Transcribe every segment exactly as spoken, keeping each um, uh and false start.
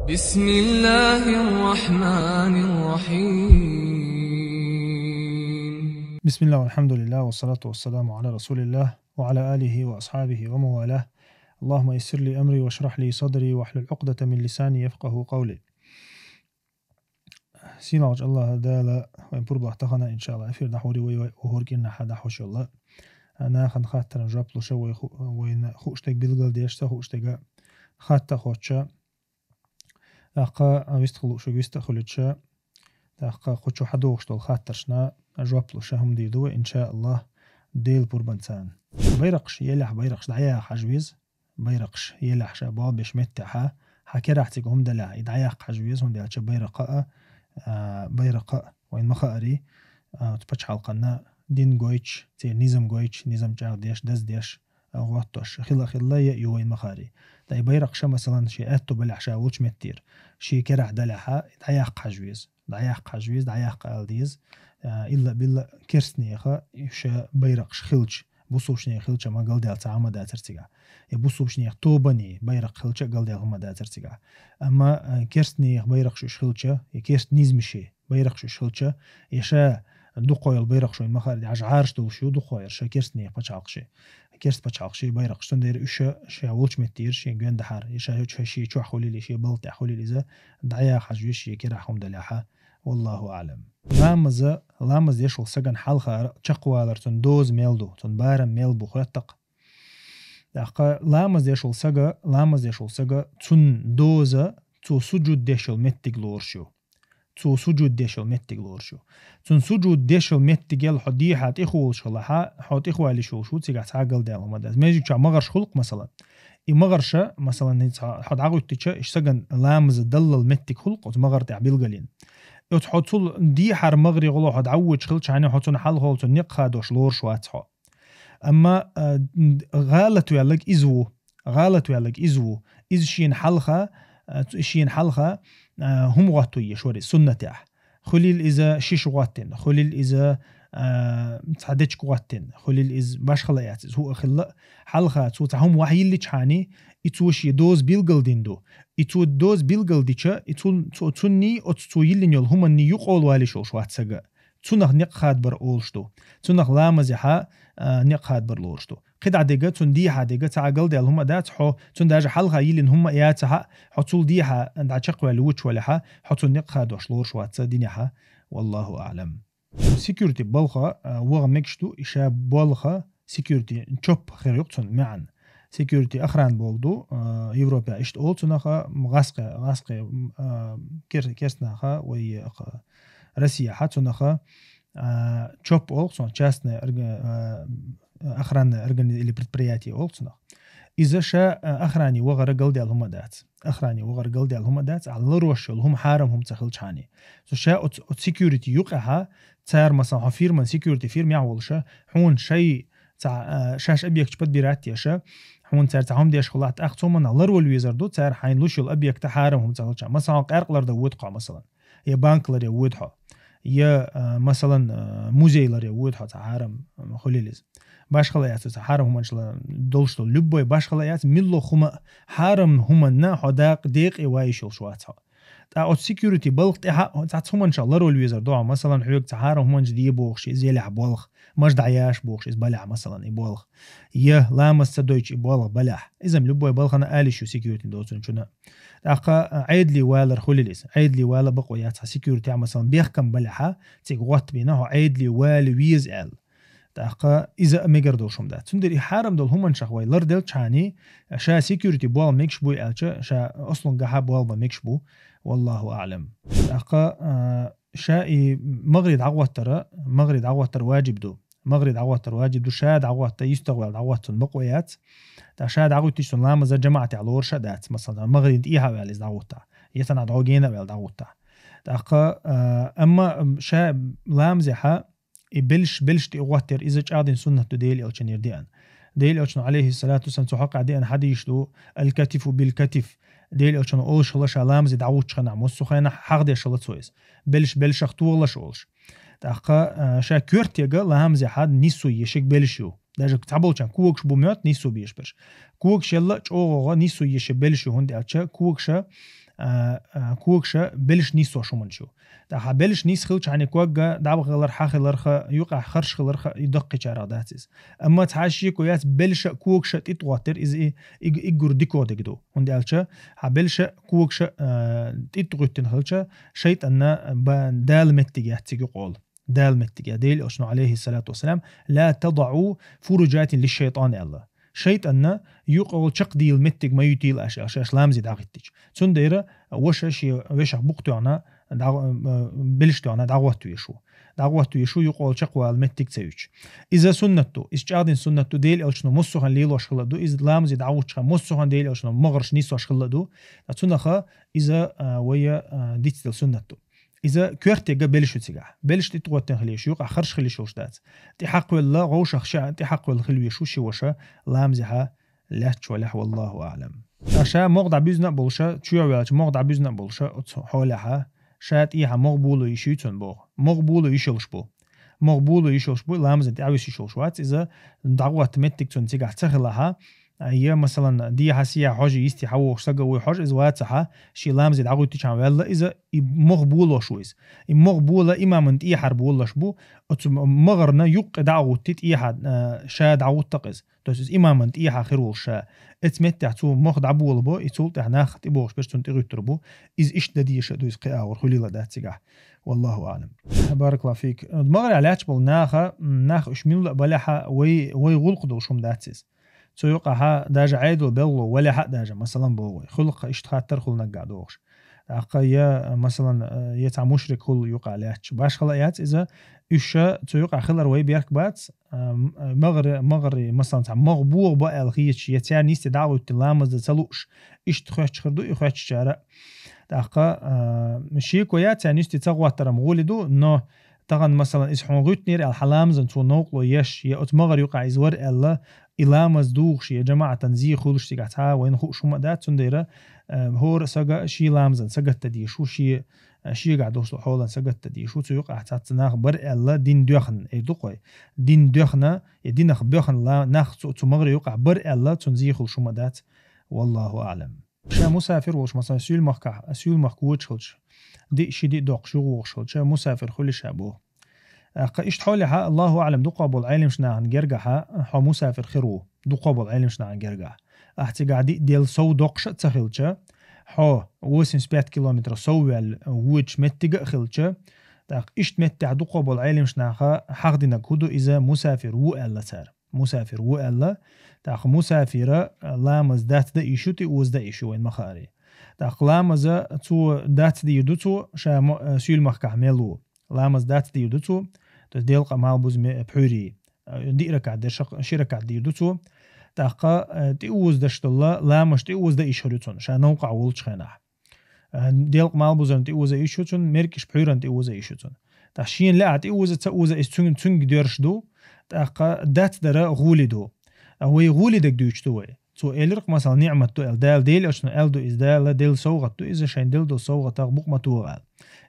بسم الله الرحمن الرحيم. بسم الله والحمد لله والصلاة والسلام على رسول الله وعلى آله وأصحابه ومن والاه. اللهم يسر لي أمري واشرح لي صدري واحلل عقدة من لساني يفقهوا قولي. Сийлахьчу Аллаха Дала вайн пурбах тахана, иншалла, эфир дӀахьури вай, вай, вай хӀоркӀинна хьа дӀахьуш йолла. Нахана хаттаран жоп луша вай ху-, вайна хууш дерг билгалдеш, ца хууш дерг хатта хоттуша. ТӀаккха вистхула шуьга виста хуьлуча, тӀаккха кху чу хьадохуш долу хаттаршна жоп луша хӀума дийр ду вай, иншаалла, Делан пурбанца. Байракхаш елахь, байракхаш дӀаяха хьажа веза, байракхаш елахь ша болх беш меттехьа, хьан керахь цига хӀума далахь, и дӀаяккха хьажа веза, хӀунда аьлча байракха а, а, байракха а, вайн ма хаари, а, оцу пачхьалкхана дин гойтуш, церан низам гойтуш, низам чӀагӀдеш, даздеш, а, гӀоттош хила хилла я ю вайн ма хаари. Ткъа и байракхаш, масалан, шен аьтту балехь ша волчу меттера, шен керахь далехьа, дӀаяккха хьажа веза. ДӀаяккха хьажа веза, дӀаяккха ала деза. А, илла-билла керстанеха ша байракхаш хилча, бусулбанех хилча ма галдаьлла цхьа хӀума дацар цигахь. Я бусулбанех тобанийн байракх хилча а галдаьлла хӀума дацар цигахь. Амма, а, керстанех байракхаш уьш хилча, я керст низмашийн байракхаш уьш хилча, я ша дукха йолу байракхаш вайн ма хаари, аш гӀараш долуш ю дукха яра ша керстанех пачхьалкхашийн. Керст пачхьалкхашийн байракхаш, цундела уьш ша волчу меттера шен гоьн дахьара, я ша шен чохь хуьлийла, шен балха тӀехь хуьлийла иза, дӀаяха хьажа веза шен керахь хӀума далехьа. Валлаху аълам. Ламаза, ламаз деш волу сагана хьалха чекхвалар цунна доза мел ду, цунна барам мел бу хоьттакх. ТӀаккха ламаз деш волу сага, ламаз деш волу сага, цунна доза, цо сужуд деш йолу меттиг лоруш ю. Цо сужуд деш йолу меттиг лоруш ю. Цунна сужуд деш йолу меттигел хьо дехьа тӀехволуш хилахьа, хьо тӀехвалийш волуш ву цигахь цхьа а галдаьлла хӀума дац. Межиг чохь магӀарш хуьлу-кх, масалан. И магӀарша, масалан, хӀинца хьо дӀагӀуьттича, иштта сагана ламаза даллал меттиг хуьлу-кх оцу магӀар тӀехь билгалйина. Оцу хьо цул дехьара магӀаре гӀоло хьо дӀавоьдуш хилча, хьайна хьо цунна хьалха волу цунна некъ хадош лоруш вац хьо. Амма, а, гӀалатваьлларг иза ву. ГӀалатваьлларг иза ву. Иза шена хьалха, а, ц-, шена хьалха, а, хӀума гӀотту еш вара иза суннатехь. Хуьлийла иза шиша гӀоттина, хуьлийла иза, а, цхьа дечиг гӀоттина, хуьлийла иза башхала яц, иза хӀуъа хилла а, хьалха цо цхьа хӀума вахьа йилличхьани, и цо шен доза билгалдина ду. И цо доза билгалдича, и цун-, цо-, цунний, оцу цо йиллина йолу хӀуманний юкъа валийш волуш вац сага. Цунах некъ хадабар олуш ду. Цунах ламазехьа, а, некъ хадабар лоруш ду. КхидӀа дега, цунна дехьа дега, цхьа а галдаьлла хӀума а дац, хьо цунна даже хьалха йиллина хӀума а яцахьа, хьо цул дехьа дӀа чекхваьлла вочу валехьа, хьо цунна некъ хадош лоруш вац ца динехьа. Валлаху аълам. Security балха, а, ваха мегаш ду, и ша болха security чоп хир ю-кх цунна маьӀна. Security охрана болу ду, а, Европехь иштта олу цунаха, гӀаскхи, гӀаскхи, м, а, кер-, керстнаха, вай, а, Россияхьа цунаха, а, чоп олу цунах, частная орга-, а, охранная органи-, или предприятие олу цунах. Иза ша, а, охране вахара галдаьлла хӀума дац. Охране вахара галдаьлла хӀума дац, а ларош йолу хӀума хьарам хӀума ца хилчхьани. Цу ша оцу, оцу security юкъехьа, цара, масалан, хьо фирман, security фирмехь волуша, хьуна шай цхьа, а, шаьш объекташ подбирать деша, хьуна цара цхьа хӀума деш хилахь, тӀаккха цу хӀуманах ларвала везар ду, цара хьайна луш йолу объекта хьарам хӀума ца хилча. Масалан, хьо къаьркъа лардан воьду хьо, масалан. Я банка ларъян воьду хьо. Я, а, масалан, а, музей ларъян воьду хьо, цхьа хьарам, м, хуьлийла иза. Башхала яц, цхьа хьарам хӀуманаш ларъян долуш долу. Любой башхала яц, милла хӀума а хьарам хӀуманна хьо дакъа декъе вайиш йолуш вац хьо. ТӀаккха оцу security балха тӀехьа цхьацца хӀуманашах ларвала везар ду хьо. Масалан, хьоьга цхьа хьарам хӀуманаш де бохуш, иза елахь болх, маж дӀаяш бохуш, иза балахь, масалан, и болх. Я ламаз ца дойтуш и болх балахь. Иза-м любой балхана алиш ю security доцунчуна. ТӀаккха, а, Ӏедале валар хуьлийла иза. Ӏедале вала бакъо яц хьан security, масалан, бехкам балахьа, цига гӀоттабина, хьо Ӏедале вала веза аьлла. ТӀаккха иза а мегар долуш хӀума дац. Цундела и хьарам долу хӀуманашах вай ларделчхьани, ша security болх мегаш буй аьлча, ша аслунгахьа болх бан мегаш бу. Валлаху аълам. ТӀаккха, а, ша и магӀаре дӀагӀоттара, магӀаре дӀагӀоттар ваджиб ду. МагӀаре дӀагӀоттар ваджиб ду, ша дӀагӀотта, юьстагӀваьлла дӀагӀотта цунна бакъо яц. ТӀаккха ша дӀагӀуьттича цунна ламаза жамаӀатехь лоруш а дац. Масалан, магӀарина тӀехьа ваьлла иза дӀагӀутта. Я цхьанхьа дӀогена а ваьлла дӀагӀутта. ТӀаккха, а, амма ша ламазехьа и белш, белш тӀе гӀоттар, иза чӀагӀдина суннат ду Делан Элчанера деана. Делан Элчано, алейхиссалату вассалам, цу хьокъехь деана хьадийш ду: «Аль-катифу биль-катиф». Делан Элчано олуш хилла ша ламазе дӀагӀуттучу хенахь, массо а хенахь хьахдеш хилла цо иза. Белш белшах тохалаш олуш. ТӀаккха, а, ша коьртега ламазехьа нису ешиг белш ю. Даже цхьаболчарна когаш бу моьтту нису беш берш. Когаш елла чӀогӀа нису ешиг белш ю, хӀунда аьлча когаша а, а, когаш белш нийсош хӀуманаш ю. ТӀаккха белш нийса хилча хьанна когга дӀабахилар, хьахиларха, юкъахь харш хиларха, и даккхийчарах дац иза. Амма цхьа шеко яц, белша когаш тӀитӀгӀоттар, иза и, и, и гур дикодиг ду. ХӀунда аьлча, хьа белша когаш, а, тӀитӀгӀуьттина хилча, шайтӀанна ба-, Дала меттиг яц цига юкъол. Дала меттиг я. Дела элчано, алейхи салату вассалам, «لا تضعوا فرجات للشيطان», аьлла. ШайтӀанна юкъол чакхдийла меттиг ма ютийла аша, аша, аша ламазе дӀагӀиттича. Цундайра ваша ши вешах букъ тоьхна, дӀа-, э, белш тоьхна дӀагӀотта вешу. ДӀагӀотта вешу юкъол чакхвала меттиг ца юча. Иза суннат ду, иза чӀагӀдин суннат ду, Дела элчано муссухан лелош хилла ду, иза ламазе дӀагӀучча муссухан Дела элчано магӀарш нийсош хилла ду. Цунаха иза, а, вайя, а, дицдал суннат ду. Иза коьртега белш ю цигахь. Белш тӀитӀгӀоттина хила йиш, юкъахь харш хила йиш йолуш дац. ТӀехьакхвелла, гӀовшах ша тӀехьакхвелла хила вешу ши ваша ламазехьа лаьтташ валехь, валлаху аӀлам. Ткъа ша могӀа дӀабуьзна а болуша, чоьхьа ваьлча могӀа дӀабуьзна а болуша, оцу хьолехьа, ша тӀехьа могӀа боло йиш ю цунна боху. МогӀа боло йиш йолуш бу. МогӀа боло йиш йолуш бу, ламазан тӀе Ӏависа йиш йолуш вац, иза дӀагӀотта меттиг цунна цигахь ца хилахьа, я, масалан, дехьа-сехьа хьожа йисте хьавогӀуш сага вуй хьожа, иза вацахьа, ши ламазе дӀагӀуьттичхьан ваьлла, иза и могӀа болош ву иза. И могӀа бола имаман тӀехьара болаш бу, оцу м-, магӀарна юккъе дӀагӀутти тӀехьа, а, ша дӀагӀуттакъ иза. То есть иза имаман тӀехьа хир волуш ша. Эц меттехь цо мох дӀаболабо, и цул тӀехь нах тӀебогӀуш берш цунна тӀегӀуьттур бу. Иза иштта дан деша ду, иза кхиа агӀор хуьлийла дац цигахь. Валлаху аӀлам. Баракаллаху фик. МагӀаре лаьтташ болу наха, м, нах уьш милла а балехьа, вай, вай гӀуллакх долуш хӀума дац иза. Цу юкъахьа даже Ӏедал белхало валехьа а даже, масалан, боху вай. Хуьлу-кх иштта хаттар хуьлу наггахь дохуш. ТӀаккха я, масалан, я цхьа мушрик хуьлу юкъахь лаьтташ. Башхала а яц иза, уьш ша цу юкъахь хилар вай берк бац, а, м-, магӀаре, магӀаре, масалан, цхьа магӀа боху бо аьлла хеташ, я царна йисте дӀа а гӀуьттина ламаз дан ца лууш, иштта хоьттуш хир ду и хоьттучара а. ТӀаккха, а, шеко яц, царна йисте ца гӀоттарам гӀули ду, но тахана, масалан, иза хьуна гӀуьттинера аьлла, хьан ламазан цо новкъарло еш, я оцу магӀар юкъахь иза вара аьлла, и ламаз дугӀуш, я жамаӀатан зе хуьлуш цигахь цхьа а вайна хууш хӀума а дац, цундела, э, хӀора сага шен ламазан сагатта дийш ву, шен, э, шегахь долуш долу хьолан сагатта дийш ву, цу юкъахь цхьацца нах бара аьлла, дин доьхна, эр ду-кх вай. Дин доьхна, я динах боьхна ла-, нах цу, цу магӀар юкъахь бара аьлла, цунна зе хуьлуш хӀума а дац. Валлаху аӀлам. Ша мусафир волуш, масалан, суьйла махкахь, суьйла махка вочу хилча, диъ, ши диъ доккхуш юхавогӀуш хилча, мусафир хуьлу ша боху. ТӀаккха иштта хьолехьа, Аллаху аӀлам, дукхах болу Ӏелимаш нахана гергахьа, хьо мусафир хир ву, дукхах болу Ӏелимаш нахана гергахьа. Ахь цигахь диъ делла сов доккхуш а ца хилча, хьо восемьдесят пять километров сов ваьлла вочу меттига а хилча, тӀаккха иштта меттехь дукхах болу Ӏелимаш наха хьахдинарг хӀун ду, иза мусафир ву аьлла цара. Мусафир ву аьлла, тӀаккха мусафира, а, ламаз дац дан йиш ю, тӀеоза дан йиш ю вайн ма-хаъара. ТӀаккха ламаза цо дац дийр ду цо, ша мо-, а, суьйла махкахь мел ву. Ламаз дац дийр ду цо, то есть делкъа малбуза ме-, пхьуьйрий, а, диъ ракаӀат дерш, ши ракаӀат дийр ду цо. ТӀаккха, а, тӀеоза даш долла, ламаз тӀеоза дан йиш хир ю цунна, ша новкъахь волчу хенахь. А, делкъа малбузарна тӀеоза йиш ю цунна, меркӀаш пхьуьйранна тӀеоза йиш ю цунна. ТӀаккха шена лаьа тӀеоза ца оза иза цуьнга, цуьнга доьрш ду, тӀаккха дац дара гӀули ду. А вай гӀули дерг дуьйцуш ду вай. Цо элира-кх, масала, ниӀмат ду аьлла, Дала Дела аьлча аьлла ду иза, Дала делла совгӀат ду иза, шайн делла долу совгӀатах букъ ма тоха аьлла.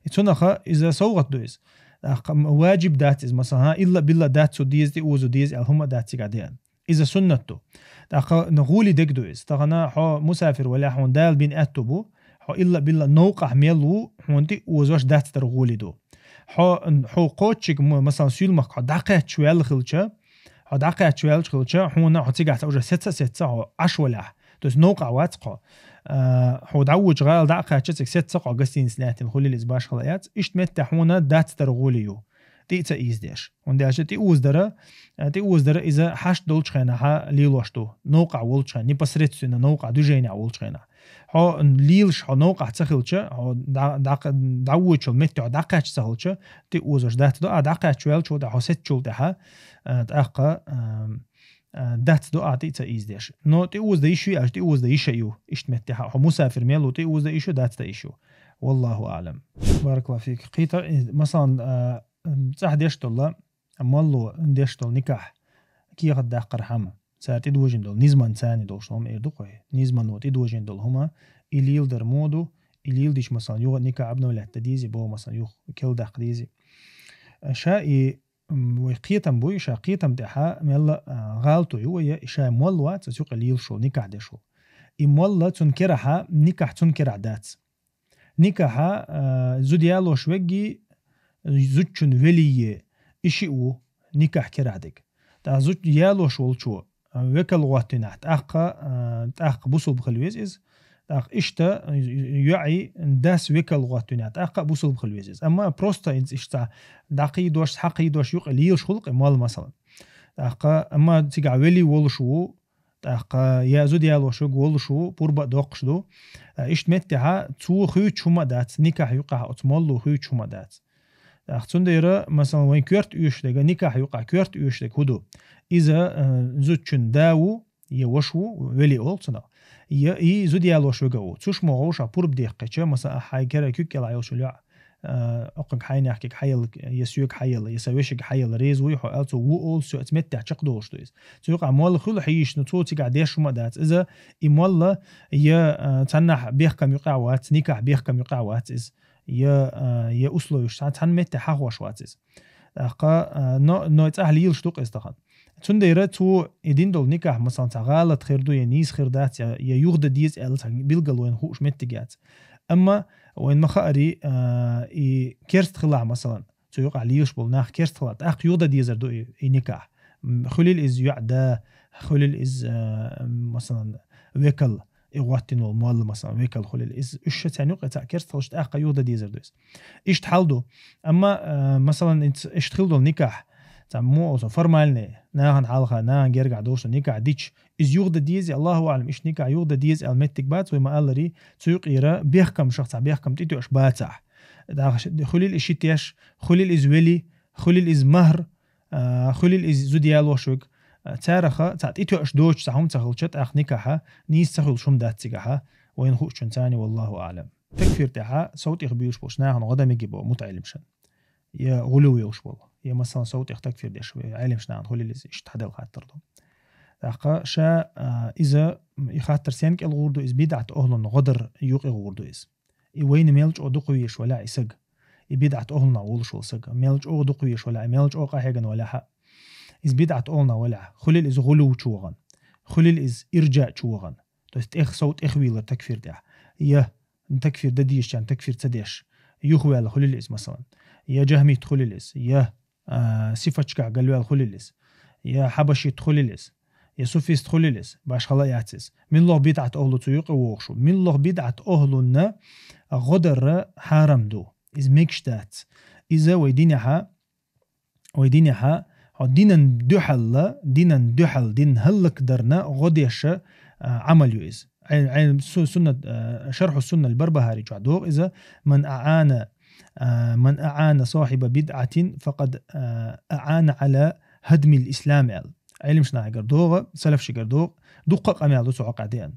И цунаха иза совгӀат ду иза. ТӀаккха м-, ваджиб дац иза, масала, хӀан, илла-билла дац цо деза, тӀеоза деза аьлла хӀума а дац цигахь деана. Иза суннат ду. ТӀаккха гӀули дерг ду иза. Тахана хьо мусафир валехь, хьуна Дала бина аьтту бу, хьо илла-билла новкъахь мел ву, хьуна тӀеозош дац дара гӀули ду. Хьо, хьо кхоччиг, м-, масалан, суьйла махка хьо дӀакхаьчча ваьлла хилча, хьо дӀакхаьчча ваьллачу хилча, хьуна хьо цигахь ца уже сеца а сеца, хьо Ӏаш валехь. То есть новкъахь вац-кх хьо. А, хьо дӀавоьдучу гӀала дӀа а кхаьчча, цига сеца-кх хьо, гостиница лаьттина хуьлийла иза башхала яц. Иштта меттехь хьуна дац дара гӀули ю. ТӀе а ца ийзадеш. ХӀунда аьлча тӀеоза дара, а, тӀеоза дара иза хьашт долчу хенахьа лелош ду. Новкъахь волчу хенахь, непосредственно новкъахь движениехь волчу хенахь. Хьо лелаш, хьо новкъахь ца хилча, хьо дӀа-, дӀа-, дӀавоьдучул метте хьо дӀакхаьчча ца хилча, тӀеозош дац до, а дӀакхаьчча ваьллачул тӀаьхьа, хьо сецчул тӀаьхьа, а, тӀаккха, а, а, дац до а тӀе а ца ийзадеш. Но тӀеоза дан йиш ю аьлча, тӀеоза дан йиш а ю. Иштта меттехь хьо мусафир мел ву, тӀеоза дан йиш ю, дац дан йиш ю. Валлаху аӀлам. Баракаллаху фик. Кхета, э, масалан, а, м, цӀахь деш долла, молло деш долу никахь, кехат даккхархьама, цара тӀедожийна долу, низман царна долуш хӀума эр ду-кх вай. Низмано тӀедожийна долу хӀума, и леладар мо ду, и леладича, масалан, юха никахь обновлять дан дезий, боху, масалан, юха кел даккха дезий. Ша и, м, вай кхетам буй, ша кхетам тӀехьа мелла, а, гӀалато ю вай, и ша молла вац, аса юкъа лелаш волу, никахь деш волу. И молла цунна керахьа, никахь цунна керахь дац. Никахьа, а, зуда ялош вегги, зудчун велийе, и шиъ ву никахь керахь дег. ТӀаккха зуда ялош волчо, а, векал гӀоттинехь, тӀаккха, а, тӀаккха бусулба хила веза иза. ТӀаккха иштта, а, йоӀи дас векал гӀоттинехь, тӀаккха а бусулба хила веза иза. Амма просто инц иштта дӀакхийдош, схьакхийдош юкъе лелаш хул-кх и молла, масалан. ТӀаккха, амма цигахь велий волуш ву, тӀаккха я зуда ялош вег волуш ву, пурба а доккхуш ду. А, иштта меттехьа, цо хуьйцуш хӀума а дац, никахь юкъахь оцу молло хуьйцуш хӀума а дац. ТӀаккха цундела, масалан, вайн коьрта оьшуш дега, никахь юкъахь коьрта оьшуш дега хӀу ду? Иза, а, зудчун да ву, я ваша ву, велий олу цунах, я и зуда ялош вега ву. Цуьш ма гӀовша пурба дехкича, масалан, ахь хьайн кера куьг кӀелахь йолуш йолу йоӀ, а, окхунга хьайнехкиг хьаелла, я соьга хьаелла, я сан вешига хьаелла, реза вуй хьо аьлла, цо ву олу, соьца меттехь чекхдолуш ду иза. Цу юкъахь молла хуьлу хьийзаш, ну, цо цигахь деш хӀума а дац. Иза и молла я, а, цхьаннахь бехкам юкъахь вац, никахь бехкам юкъахь вац иза, я, а, я условиш цхьа-, цхьана меттехь хьахош вац иза. ТӀаккха, а, но, но цӀахь лелаш ду-кх иза тахана. Цундела цо и дина долу никахь, масалан, цхьа гӀалат хир ду, я нийса хир дац, я, я юхадан деза аьлла цхьа билггал вайна хууш меттиг яц. Амма вайна ма-хаъара, а, и керста хилахь, масалан, цу юкъахь лелаш болу нах керста хилахь, тӀаккха юхадан дезар ду и, и никахь. М, хуьлийла иза йоӀ да, хуьлийла иза, а, масалан, векал, и гӀоттина волу молла, масалан, векал хуьлийла иза. Уьш ша царна юкъе цхьаъ керста хилча, тӀаккха юхадан дезар ду иза. Иштта хьал ду. Амма, а, масалан, иц-, иштта хила долу никахь, цхьа муха олу, формальный, нахана хьалха, нахана гергахь долуш долу никахь дича, иза юхадан деза, Аллаху аӀлам, иштта никахь юхадан деза аьлла меттиг бац, вай ма-аллара, цу юкъера бехкамашах цхьа бехкам тӀетоьуш бацахь. ТӀаккха хуьлийла иза ши теш, хуьлийла иза велий, хуьлийла иза махӀр, а, хуьлийла иза зуда ялош вег, а, цараха цхьа тӀетоьуш доцуш цхьа хӀума ца хилча, тӀаккха никахьа нийса ца хуьлуш хӀума дац цигахьа, вайна хуучун царна, валлаху аӀлам. Такфир тӀехьа сов тӀех буьйлуш болуш нахана гӀо дан мегий боху мутаӀеллимашна. Я гӀулув йолуш болу, я, масалан, сов тӀех такфир деш, Ӏелимаш нахана хуьлийла иза, иштта хьаделла хаттар ду. ТӀаккха ша, а, иза, и хаттар сен кӀел гӀур ду, иза бидӀат охӀлун гӀо дар юкъе гӀур ду иза. И вайна мел чӀогӀа дукха везаш валахь и саг. И бидӀат охӀлунах волуш волу саг. Мел чӀогӀа дукха везаш валахь, мел чӀогӀа къахьегна валахьа. Иза бидӀат охӀлунах валахь, хуьлийла иза гӀулув чу вахана. Хуьлийла иза иржаъ чу вахана. То есть тӀех сов тӀех вийлар такфир тӀехь. Я такфир дан дезачарна такфир ца деш, юхаваьлла хуьлийла иза, масалан. Я жахмит хуьлийла иза, я, а, сифаташкахь галваьлла хуьлийла иза, я хьабашит хуьлийла иза, я суфист хуьлийла иза, башхала а яц иза. Милла а бидӀат охӀлу цу юкъе вогӀуш ву. Милла а бидӀат охӀлунна гӀо дар хьарам ду. Иза мегаш дац. Иза вай динехьа, вай динехьа, хьо динан дуьхьал, динан дуьхьал, дин хӀаллакдарна гӀо деш, а, Ӏамал ю иза. Ӏе-, Ӏе-, су-, суннат, а, Шархьу Сунна ал-Барбахари чохь догӀу иза: «Ман аӀана, а, ман аӀана сахьиба бидӀатин, факъад, а, аӀана Ӏала хӀадмил ислам», аьлла. Ӏелимаш нахагара догӀу, салафшигара догӀу, дуккха а къамел ду цу хьокъехь деана.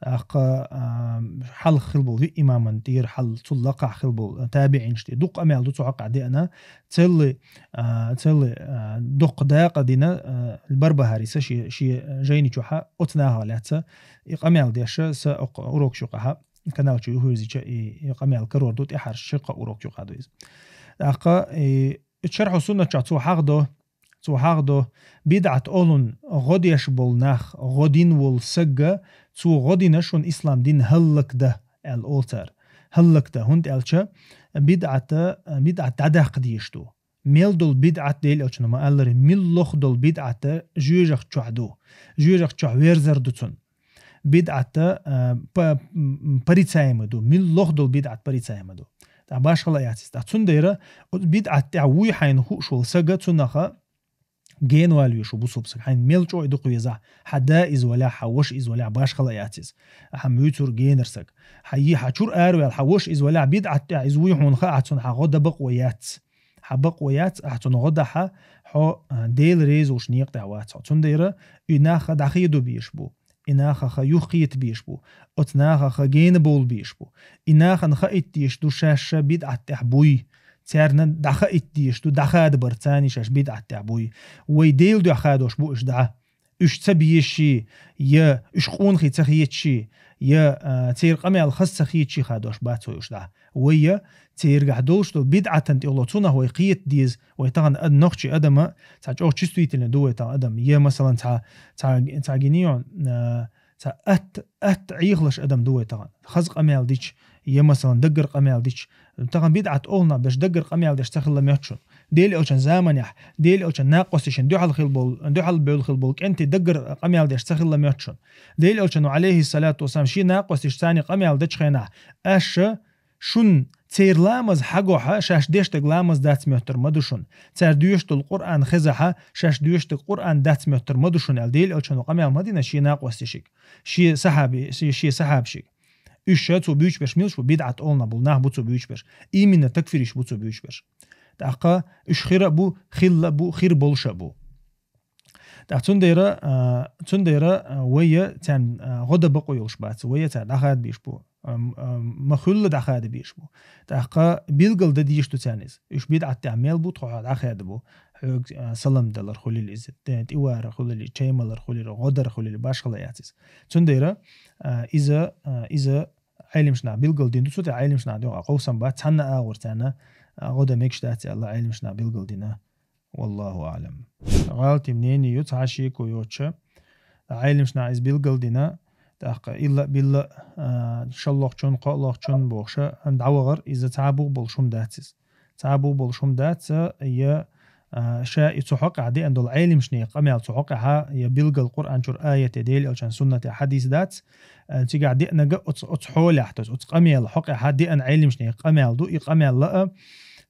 ТӀаккха, а, хьалха хила болу виъ имаман тӀера, хьал цул лакхахь хила болу табиӀинаш тӀе дуккха къамел ду цу хьокъехь деана, целлы, а, целлы, а, доккха дакъа дина, а, Барбахари са шен, шен жайни чохьа оцу нахах лаьцна и къамел деш, са окху урокаш юкъахьа, канал чу юхавирзича, и, и къамел карор ду, тӀаьхьарчу ши-кхо урок юкъахь ду иза. ТӀаккха и Шархьу Сунна чохь цо хьахдо, цо хьахдо, бидӀат охӀлун гӀо деш болу нах, гӀо дина волу сагга, цо гӀо дина шун ислам дин хӀаллакда, аьлла олу цара. ХӀаллакда, хӀунда аьлча бидӀата, бидӀат дӀадаккха дезаш ду. Мел долу бидӀат, Делан Элчано ма-аллара, милла а долу бидӀата жоьжахати чохь ду. Жоьжахати чохь верзар ду цунна. БидӀат, а, па-, м, порицаемый ду. Милла а долу бидӀат порицаемый ду. ТӀаккха башхала а яц иза. ТӀаккха цундела оцу бидӀат тӀехь вуй хьайна хууш волу сага, цунах генавала везаш ву бусулба саг. Хьайна мел чӀогӀа и дукха везахь, хьан да иза валахь, хьан ваша иза валахь, башхала а яц иза. Ахьа муьйцур генара саг. Хьан йи-, хьан чуьра араваьлла, хьан ваша иза валахь, бидӀат тӀехь иза вуй хьуна хаахь, цунна хьан гӀо дан бакъо яц. Хьан бакъо яц, ахьа цунна гӀо дахь, хьо, а, Дела реза волуш некъа тӀехь вац хьо. Цундела и нах дӀахеда безаш бу. И нахаха юхакхета безаш бу. Оцу нахаха гена бовла безаш бу. И нахана хаийта дезаш ду шаьш бидӀат тӀехь буй. Царна дӀахаийта дезаш ду, дӀахадабар царна шаьш бидӀат тӀехь буй. Вай Делан дуьхьа хадош бу уьш дӀа. Уьш ца безаш, я уьш къонахий ца хеташ, я, а, церан къамел хаза ца хеташ хадош бац вай уьш дӀа. Вай я цергахь долуш долу бидӀатан тӀехула, цунах вай кхета деза, вай тахана ад-, нохчий адама, цхьа чӀогӀа чувствительный ду вай тахана адам. Я, масалан, цхьа, цхьа, цхьа гинийон, а, Цхьа атта, атта Ӏехалуш адам ду вай тахан. Хаза къамаьл дича, е, масалан, даггара къамаьл дича, тахан бидӀат олу нах берш даггара къамаьл деш ца хилла моьтту шуна. Дела Элчан заманехь, Дела Элчан накъосташна дуьхьал хила болу, дуьхьал бевлла хила болу кӀентий даггара къамаьл деш ца хилла моьтту шуна. Дела Элчано, алейхиссалату вассалам, шен накъосташа царний къамаьл дечу хенахь, аша шун церан ламаз хьагохьа, шаьш деш дерг ламаз дац моьттур ма ду шуна. Цара доьшуш долу Къуръан хезахьа, шаьш доьшуш дерг Къуръан дац моьттур ма ду шуна аьлла, Дела Элчано къамаьл ма дина шен накъосташка, шен сахьаби-, шен, шен сахьабашка. Уьш ша цо буьйцуш берш милаш бу, бидӀат олу нах болу нах бу цо буьйцуш берш. Именно такфириш бу цо буьйцуш берш. ТӀаккха уьш хира а бу, хилла а бу, хир болуш а бу. ТӀаккха цундела, а, цундела, а, вайя царна, а, гӀо дан бакъо йолуш бац, вайя цара дӀахада безаш бу. А, м-, а, ма хуьллу дӀахада безаш бу. ТӀаккха билгал дан дезаш ду царна иза. Уьш бидӀат тӀехь мел бу, тхо хьо дӀахаьда бу. Хьоьга, а, салам далар хуьлийла иза, тӀе-, тӀеварар хуьлийла, чай малар хуьлийла, гӀо дар хуьлийла, башхалла яц иза. Цундела, а, иза, а, иза Ӏеламнаха билгал дина ду, цу тӀехь Ӏеламнаха дуьхьа къовсам бац, цхьанна агӀор царна, а, гӀо дан мегаш дац аьлла, Ӏеламнаха билгал дина. Валлаху аӀлам. ГӀалатий мнение ю, цхьа шеко йоцуша, Ӏеламнаха иза билгал дина, тӀаккха илла а билла, а, шолгӀачун, кхоалгӀачун бохуша, дӀавахар, иза цхьа бух болуш хӀума дац иза. Цхьа бух болуш хӀума дац, я, а, ша и цу хьокъехь деана долу Ӏеламнехан къамел цу хьокъехьа, я билгал Къуръан чуьра аят, я Дела Элчан суннате хьадис дац, а, цигахь деанага оцу, оцу хьолехь, то есть оцу къамела хьокъехьа деана Ӏеламнехан къамел ду, и къамел а,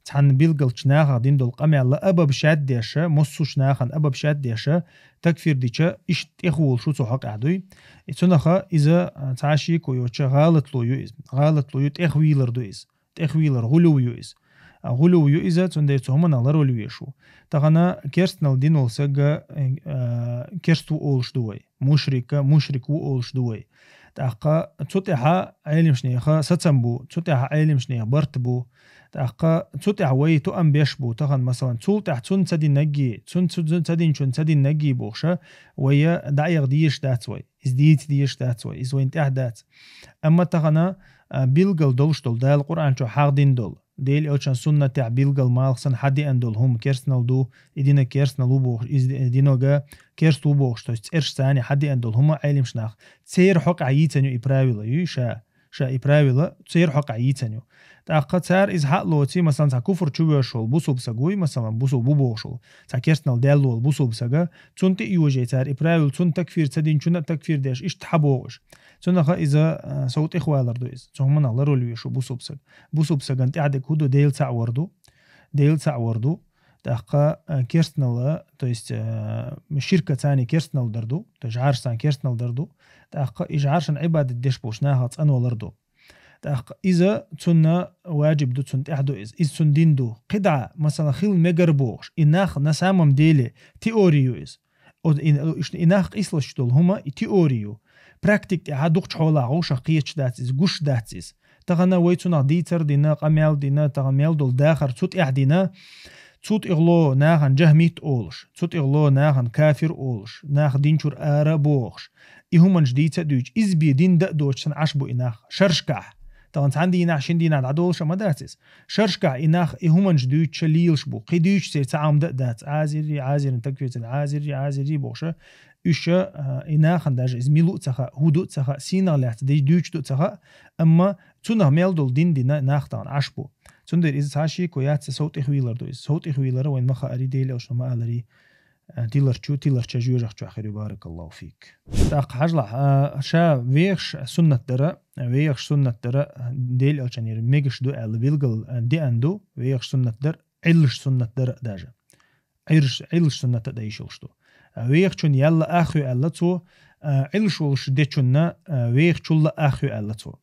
цхьанна билгалчу нахах дина долу къамел а, а баб шад деша, массушна нахана а баб шад деша, такфир дича, иштта тӀехволуш ву цу хьокъехь дуй. И цунаха иза, а, цхьа шеко йоцуша гӀалатло ю иза. ГӀалатло ю, тӀехвийлар ду иза. ТӀехвийлар гӀулув ю иза. А, гӀулув ю иза, цундела цу хӀуманах ларвала везаш ву. Тахана керстанал дина волу сага, а, керст ву олуш ду вай. Мушрика, мушрик ву олуш ду вай. ТӀаккха цу тӀехьа Ӏеламнехан сацам бу, цу тӀехьа Ӏеламнехан барт бу. ТӀаккха цу тӀехь вай тоам беш бу, тахана, масалан, цул тӀехь цунна ца динаргий, цунна цу-, цу-, ца динчунна ца динаргий бохуша, вайя дӀаэха дезаш дац вай. Иза дийца дезаш дац вай, иза вайна тӀехь дац. Амма тахана, а, билгал долуш долу, Дала Къуръан чу хьахдина долу, Дела Элчан суннатехь билгал малх санна хьадеана долу хӀума керстанал ду, и динаг керстанал ву бохуш, иза ди-, динога керст ву бохуш, то есть цӀераш царна хьадеана долу хӀума Ӏеламнаха. Церан хьокъехь йийцина ю и правила, юй ша, ша и правила церан хьокъехь йийцина ю. ТӀаккха цара иза хьа а лоций, масалан, цхьа куфр чу воьрзуш волу бусулба саг вуй, масалан, бусулба ву бохуш волу, цхьа керстанал даьлла волу бусулба сага, цунна тӀе а йожий цара и правила, цунна такфир ца динчунна а такфир деш, иштта хьабоху уьш. Цунаха иза, а, сов тӀехвалар ду иза. Цу хӀуманах ларвала везаш ву бусулба саг. Бусулба сагана тӀехь дерг хӀун ду, Дела цхьаъ вар ду. Дела цхьаъ вар ду. ТӀаккха, а, керстанал, то есть, а, ширка царна керстанал дар ду. То есть жӀараш царна керстанал дар ду. ТӀаккха и жӀаршна Ӏибадат деш болчу нахах цӀанвалар ду. ТӀаккха иза цунна ваджиб ду, цунна тӀехь ду иза. Иза цунна дин ду. КхидӀа, масалан, хила мегар бохуш, и нах на самом деле теори ю иза. О, и, и, и нах къийсалаш долу хӀума, и теори ю. Практик тӀехьа дукхачу хьолахь вовшах кхеташ дац иза, гуш дац иза. Тахана вай цунах дийцар дина, къамел дина, тахана мел долу дахар цу тӀехь дина, цу тӀехула нахана джахмит олуш, цу тӀехула нахана кафир олуш, нах динчуьра ара а бохуш, и хӀуманаш дийца а дуьйцуш, иза бен дин дан а доцуш санна Ӏаш бу и нах. Шаршкахь. Тахана цхьана дийнахь, шина дийнахь дӀадолуша ма дац иза. Шаршкахь и нах, и хӀуманаш дуьйцуша лелаш бу. Кхин дуьйцуш церан цхьа Ӏам дан а дац. Ӏазирри, Ӏазирна такфир царна, Ӏазирри, Ӏазирри бохуша. Уьш, а, и нахана даже иза мила ву а ца хаьа, хӀун ду а ца хаьа, сийнах лаьцна деш дуьйцуш ду а ца хаьа. Амма цунах мел долу дин дина нах тахана Ӏаш бу. Цундела иза цхьа шеко яц, сов тӀехвийлар ду иза. Сов тӀехвийлар вайн ма хаари, Дела Элчано ма алари. А, тиларчу, тиларча жоьжахчохь хир ю, баракаллаху фик. ТӀаккха хьажалахь, а, ша вехаш суннат дара, вехаш суннат дара, Дела Элчанера мегаш ду аьлла билгал, а, деана ду, вехаш суннат дара, Ӏиллаш суннат дара а даже. Ӏирш-, Ӏиллаш суннат а дан йиш йолуш ду. А, вехачун ялла ах ю аьлла цо, а, Ӏиллаш волуш дечунна, а, вехачулла ах ю аьлла цо.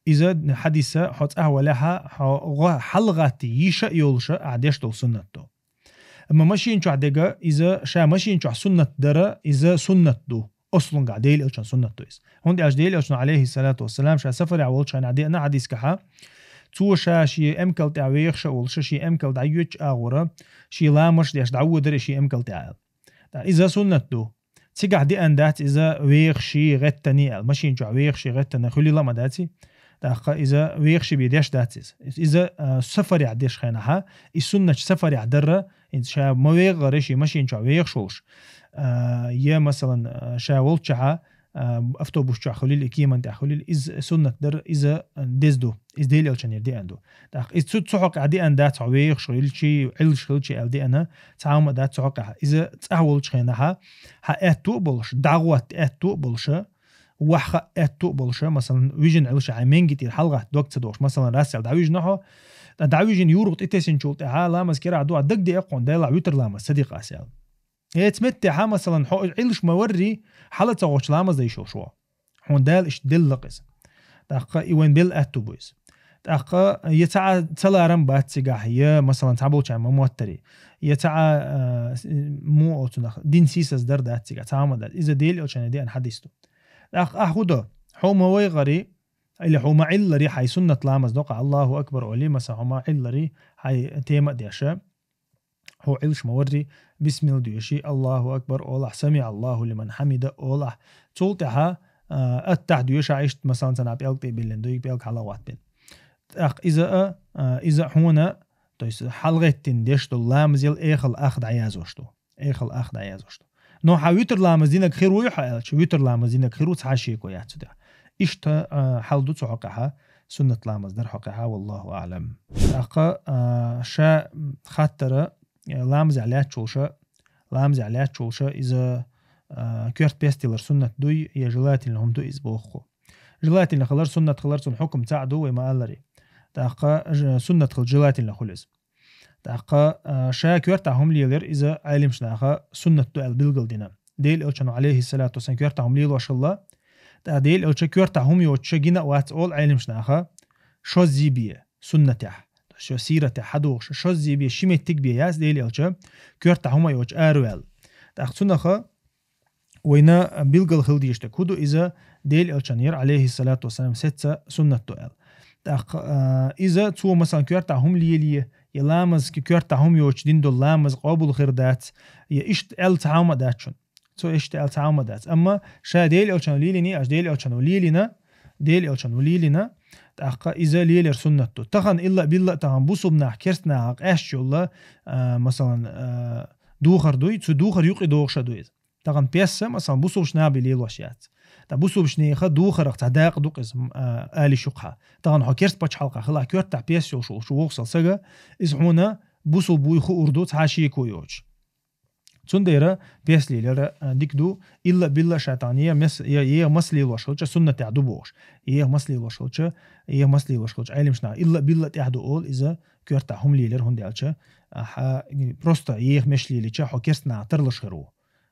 Иза хьадиса хьо цӀахь валехьа, хьо гӀо-, хьалгӀатти йиша а йолуша, ахь деш долу суннат ду. Амма машин чохь дега, иза ша машин чохь суннат дара, иза суннат ду. Ослунгахь Дела Элчан суннат ду иза. ХӀунда аьлча Дела Элчано, алейхиссалату вассалам, ша сафарехь волчу хенахь деана хьадисгахьа, цо ша шен эмкал тӀехь вехаш а волуша, шен эмкал дӀайоьдучу агӀора, шен ламаш деш дӀаводара шен эмкал тӀехь аьлла. ТӀаккха иза суннат ду. Цигахь деана дац иза вехаш, гӀеттана аьлла. Машин чохь вехаш, гӀеттана хуьлийла а ма дац и. ТӀаккха иза вехаш бен деш дац иза. Иза, а, сафарехь деш хенахьа, и суннаташ сафарехь дарра, иза ша ма вегӀара шен машин чохь вехаш волуш. А, я, масалан, а, ша волччахьа, а, автобус чохь хуьлийла, кеман тӀехь хуьлийла, иза суннат дар, иза, а, деза ду, иза Делан Элчанера деана ду. ТӀаккха иза цу, цу хьокъехь деана дац, хьо вехаш хилчий, Ӏиллаш хилчий аьлла деана, цхьа хӀума а дац цу хьокъехь. Иза цӀахь волчу хенахь, хьан аьтту а болуш, дӀагӀотта аьтту а болуша, ваха аьтту а болуша, масалан, вижина Ӏиллаш хьайн менги тӀера хьалагӀатта дог ца дохуш, масалан, расел дӀавижина хьо, ткъа дӀавижина юргӀа тӀетесинчул тӀаьхьа ламаз керахь ду, а дагадеа кхунна, Делахь витр ламаз ца дикъа ас аьлла. Эца меттехьа, масалан, хьо Ӏиллаш ма-варрий, хьала ца гӀочу ламаз дайш йолуш ву. Хьуна Дала иштта делла-кх иза. ТӀаккха и вайн белла аьтту бу иза. ТӀаккха я цхьа а ца ларам бац цигахь, я, масалан, цхьаболчарна ма-моттарий, я цхьа а, а, с-, муха олу цунах, дин сийсаз дар дац цигахь, цхьа хӀума дац. Иза Делан Элчанера деана хьадис ду. ТӀаккха ахь хӀун до? Хьо ма вайгӀарий, или хьо ма Ӏилларий, хьайн суннат ламаз доккху, Аллаху акбар олий, масалан, хьо ма Ӏилларий, хьайн тема а деша. Хьо Ӏиллаш ма-варрий, бисмилла доьший, Аллаху акбар олахь, самиӀаллаху лиман хьамида олахь. Цул тӀаьхьа, а, аттахь доьшахь иштта, масалан, цхьана пӀелг тӀе а биллина дуй, пӀелг хьала а гӀоттабина. ТӀаккха иза а, а, иза а хьуна, то есть хьалагӀеттина деш долу ламазел эхал ах дӀаяздеш ду. Эхал ах дӀаяздеш ду. Но хьан витр ламаз динарг хир вуй хьо аьлча, витр ламаз динарг хир ву, цхьа а шеко яц цу тӀехь. Иштта, а, хьал ду цу хьокъехьа, суннат ламаз дар хьокъехьа, валлаху аӀлам. ТӀаккха, а, ша хаттара, э, ламазехь лаьтташ волуша, ламазехь лаьтташ волуша иза, а, коьрта песталар суннат дуй, я желательно хӀума ду иза боху. Желательно хилар, суннат хилар, цунна хьукам цхьаъ ду, вай ма-алларий. ТӀаккха ж-, суннат хила желательно хуьлу иза. ТӀаккха, а, ша коьртахь хӀума лелар, иза Ӏеламчу наха суннат ду аьлла билгал дина. Делан Элчано, алейхиссалату вассалам, коьртахь хӀума лелош хилла. ТӀаккха Делан Элча коьртахь хӀума йоцуша гина а вац олу Ӏеламчу наха, шоззи бен суннатехь, шо сиратехь хьадогӀуш, шоззи бен ши меттиг бен яц Делан Элча коьртахь хӀума йоцуш араваьлла. ТӀаккха цунаха вайна билгал хила дезаш дерг хӀун ду иза, Делан Элчанера, алейхиссалату вассалам, сецца суннат ду аьлла. ТӀаккха, а, иза цо, масалан, коьртахь хӀума лелае, я ламазки коьртахь хӀума йоцуш дина долу ламаз къобал хир дац, я иштта аьлла цхьа хӀума а дац шуна. Цо иштта аьлла цхьа хӀума а дац. Амма ша Делан Элчано лелийний, аш Делан Элчано лелийна, Делан Элчано лелийна, тӀаккха иза лелар суннат ду. Тахана илла а билла а тахана бусулба нах керста нахах къаьсташ йолла, а, масалан, а, духар дуй, цу духар юкъе догӀуша ду иза. Тахана песса, масалан, бусулбаш нах бен лелош яц. Ткъа бусулбаш неха духарах цхьа дакъа ду-кх иза, м, а, али шукха. Тахана хьо керста пачхьалкха хилахь, коьртахь песса йолуш волуш вогӀу сал сага, иза хьуна бусулба вуй хуур ду, цхьа а шеко йоцуш. Цундела песса лелар, а, дика ду, илла а билла а ша тахана еха мас-, е-, еха мас лелош хилча, суннатехь ду бохуш. Еха мас лелош хилча, еха мас лелош хилча, Ӏеламчу наха илла а билла а тӀехь ду олу иза коьртахь хӀума лелар, хӀунда аьлча, а, хьа, просто еха меш лелича, хьо керста наха тарлуш хир ву.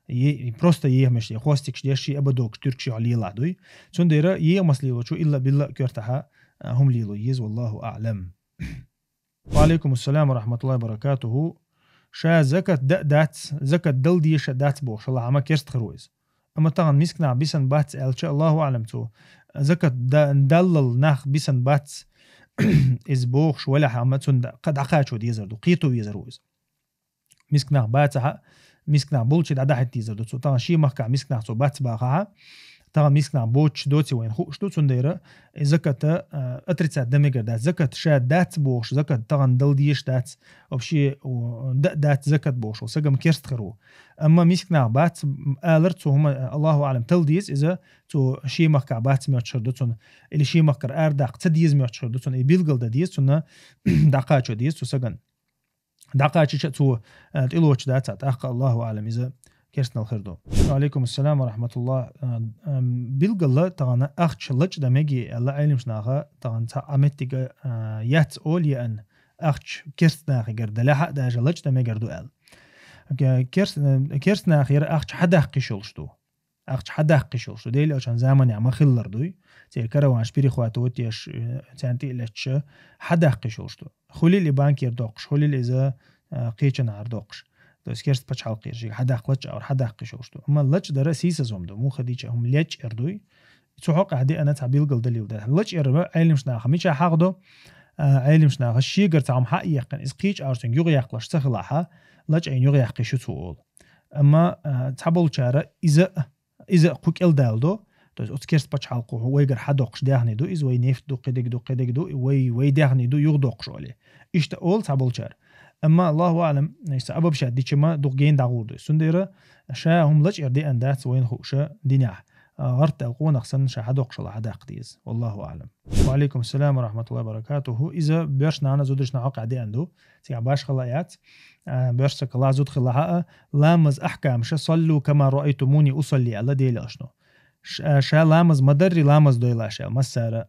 Е-, просто еха меш ле, хвостикаш деш, ши ободокаш, туьркаш хьо лелахь дуй. Цундела еха мас лелочо илла а билла а коьртахьа, а, хӀума лело еза, валлаху аӀлам. Ва алейкум ассалам ва рахматуллахи ва баракатуху. Ша закат да а дац, закат дала дезаш а дац бохуш, хӀаллахь, амма керста хир ву иза. Амма тахана мисканах бисана бац аьлча, Аллаху аӀлам, цо закат да-, даллал нах бисана бац иза бохуш, валахь, амма цунна да-, кха дӀакхачо дезар ду, кхето везар ву иза. Мисканах бацахьа, мисканах болчи дӀадахьийта дезар ду цо. Тахана шен махкахь мисканах цо бац бахахьа, тахана мисканах боцуш доций вайна хууш ду, цундела и заката, а, отрицать дан мегар дац. Закат ша дац бохуш, закат тахана дала дезаш дац, вообще, у, да-, дац закат бохуш, сагам керста хир ву. Амма мисканах бац, м, алар цо хӀума, Аллаху аӀлам, тала деза иза, цо шен махкахь бац моьттуш хир ду цунна, или шен махкара арадаккха ца деза моьттуш хир ду цунна, и билгал дан деза цунна, дӀакхачо деза цу сагана. ДӀакхачича а цо, а, тӀелоцуш дац, а тӀаккха, Аллаху аӀлам, иза керстанал хир ду. Ва алейкум ассалам ва рахматуллах. А, а, билгала тахана ахча лачкъа дан мегий аьлла Ӏеламчу наха, тахана цхьа а меттига, а, яц олу еана, ахча керста нахигара далахьа а даже лачкъа дан мегар ду аьлла. Ке-, керс-, а, керста нахера ахча хьадаккха йиш йолуш ду. Ахча хьадаккха йиш йолуш ду. Делан Элчан заманехь ма-хиллара дуй. Церан караванаш перехватывать еш, э, царна тӀе а летча, хьадаккха йиш йолуш ду. Хуьлийла и банкера доккхуш, хуьлийла иза, э, кхечанхьара доккхуш. То есть керста пачхьалкхера шига хьадаккха лачкъа, аура хьадаккха йиш йолуш ду. Амма лачкъа дара сийсаза хӀума ду. Муха дийча хӀума лечкъар дуй. Цу хьокъехь деана цхьа билгал далил дара. Лачкъар Ӏеламчу наха мичахь хьагӀ до? А, Ӏеламчу наха шегара цхьа хӀума хьа а яьккхина, иза кхечу аура цуьнга юхаяккхалаш ца хилахьа, лачкъа юхаяккха йиш ю цо олу. Амма, а, цхьаболчара иза а иза а кху кӀел даладо, то есть оцу керста пачхьалкхо хӀу вайгара хьадоккхуш даьхни ду, иза вай нефть ду, кхидиг ду, кхидиг ду, вай, вай даьхни ду, юхадоккхуш олий. Иштта олу цхьаболчара. Амма, Аллаху аӀлам, иштта обобщать дича ма дукха гена дӀагӀур ду. Цундела ша хӀума лачкъар деана дац вайна хууша динехь. а, гӀарт аьлла къонах санна ша хьадоккхуш хилча хьадаккха деза. Валлаху аӀлам. Ва Ӏалайкум ассалам ва рахьматуллахӀи ва баракатухӀу. Иза боьрша нана зударшна хьокъехь деана ду. Цигахь башхала яц. А, боьрша ца кхелла зуда хилахь а, ламаз ахькамаша «Саллу кама раайтумуни усалли» аьлла Делан Элчано. Ш-, а, ша ламаз ма дарра, ламаз дойла ша аьлла массара.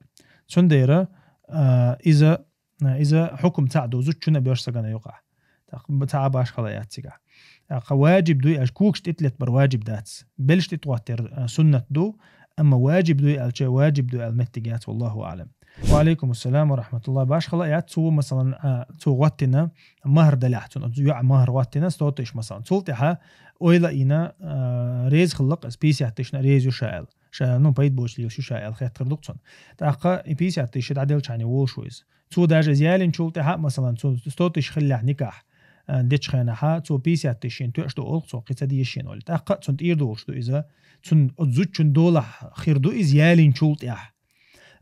Цундела, а, иза, а, иза хьукум цхьаъ ду зудчунна а боьрша сагана юкъахь. ТӀаккха б-, цхьа а башхала яц цигахь. ТӀаккха ваджиб дуй аьлча, когаш тӀе тӀа летта бар ваджиб дац. Белш тӀе тӀа гӀоттар, а, суннат ду, амма ваджиб дуй аьлча, ваджиб ду аьлла меттиг яц, валлаху аӀлам. Ва Ӏалайкум ассалам ва рахьматуллахӀ. Башхала яц цо, масалан, а, цо гӀоттина магьар далехь, цунна йоӀа магьар гӀоттина, сто тысяч, масалан. Цул тӀаьхьа ойла а йина, а, реза хилла-кх иза, пятьдесят тысячна реза ю ша аьлла. Ша, ну, пайда боцуш лелаш ю ша аьлла хеттар ду-кх цунна. ТӀаккха и пятьдесят тысяч дӀаделча хьайна волуш ву иза. Цо даже иза ялийначул тӀаьхьа, масалан, цо сто тысяч хиллехь никахь, а, дечу хенахьа, цо пятьдесят тысяч шена тоьаш ду олу-кх цо, кхин ца деза шена олий. ТӀаккха цунна тӀера долуш ду иза, цунна оцу зудчун долахь хир ду иза ялийначул тӀаьхьа.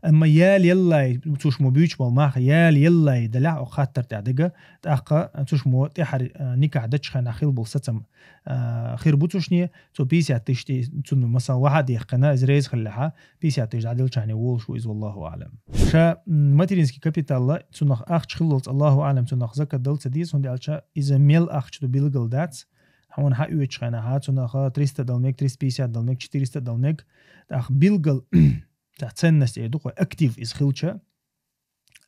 Амма яла еллай, цу шумо буьйцуш болу мах, яла еллай далехь, оха хаттар тӀехь дага, тӀаккха цу шумо тӀаьхьара, а, никахь дечу хенахь хилла болу сацам, а, хир бу цу шуьне, цо пятьдесят тысяч тӀе, цунна, масалан, вахьа а дехкина, иза реза хиллехьа, пятьдесят тысяч дӀаделча хьайна волуш ву иза, валлаху аӀлам. Ша, м, материнский капиталла, цунах ахча хиллалц, Аллаху аӀлам, цунах закат дала ца деза, хӀунда аьлча иза мел ахча ду билгал дац, хьуна хьаоьцучу хенахьа, цунах триста дала мега, триста пятьдесят дала мега, четыреста дала мега, тӀаккха билгал, цхьа ценность эр ду-кх вай, актив иза хилча,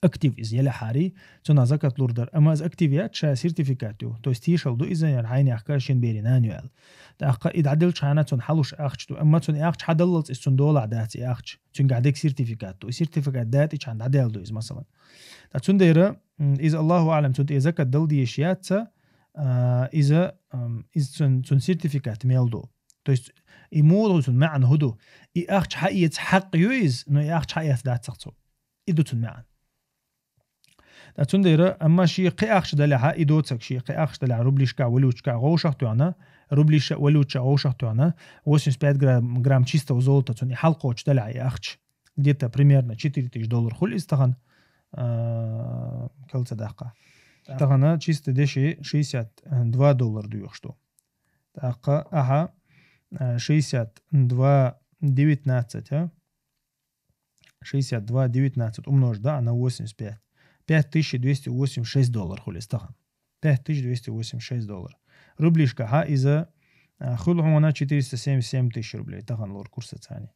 актив иза елехьарий, цунах закат лур дара. Амма иза актив яц, ша сертификат ю. То есть тешал ду иза, яра хьайнехка шен берийн нана ю аьлла. ТӀаккха и дӀаделча хьайна цунна хьалуш ахча ду. Амма цунна и ахча хьадаллалц иза цунна долахь дац и ахча. Цуьнгахь дерг сертификат ду. И сертификат датӀича хьайна дӀадаьлла ду иза, масалан. Ткъа цундела, м, иза, Аллаху аӀлам, цунна тӀе закат дала дезаш яц, а, иза, ам, иза цун, цун сертификат мел ду. То есть и муха ду цун маьӀна хӀун ду? И ахча хьаэца хьакъ ю иза, но и ахча хьаэца дац-кх цо. И ду цун маьӀна. Ткъа цундела, амма шен кхин ахча далехьа, и доцург шен кхин ахча далехьа, рублишкахь, валюташкахь гӀовшах а тоьхна, рублиша а, валюташа а гӀовшах а тоьхна, восемьдесят пять грамм, грамм чистого золота цунна и хьалкхочуш далехьа и ахча. Где-то примерно четыре тысячи доллар хуьлу иза тахана, а, калца даккха. Тахана чисто деши шестьдесят два доллар доьхуш ду. ТӀаккха ахьа, а, шестьдесят два девятнадцать, а? Шестьдесят два девятнадцать умножить, да, на восемьдесят пять. Пять тысяч двести восемьдесят шесть доллар хуьлу иза тахана. Пять тысяч двести восемьдесят шесть доллар. Рублишкахьа иза, а, хуьлу хьуна четыреста семьдесят семь тысяч рублей тахана лору курсаца.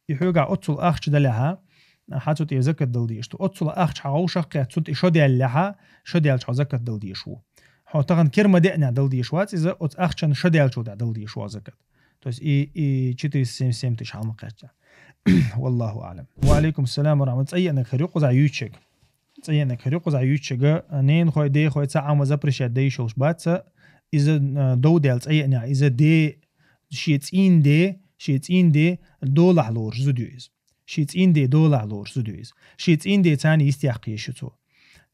И хьоьгахь оццул ахча далехьа, а, хьан цу тӀе закат дала дезаш ду. Оццул ахча хьан гӀовшах кхетта, цунна тӀе шо даьллехьа, шо даьлча хьо закат дала дезаш ву. Хьо тахана кер ма деъна дала дезаш вац иза, оцу ахчанна шо даьллачул тӀе дала дезаш ву закат. То есть и, и четыреста семьдесят семь тысяч хьалма кхетча. Валлаху аӀлам. Ва Ӏалайкум ассалам ва рахьмат. ЦӀа еанарг хир ю кхузахь юьйцуш ерг. ЦӀа еанарг хир ю кхузахь юьйцуш ерг. Ненахой, дехой цхьа а ма запрещать дан йиш йолуш бац. Иза, а, дов даьлла цӀа еанехь, иза де, шен цӀийнан де, шен цӀийнан де долахь лоруш зуда ю иза. Шен цӀийнан де долахь лоруш зуда ю иза. Шен цӀийнан де царна йист яккха езаш ю цо.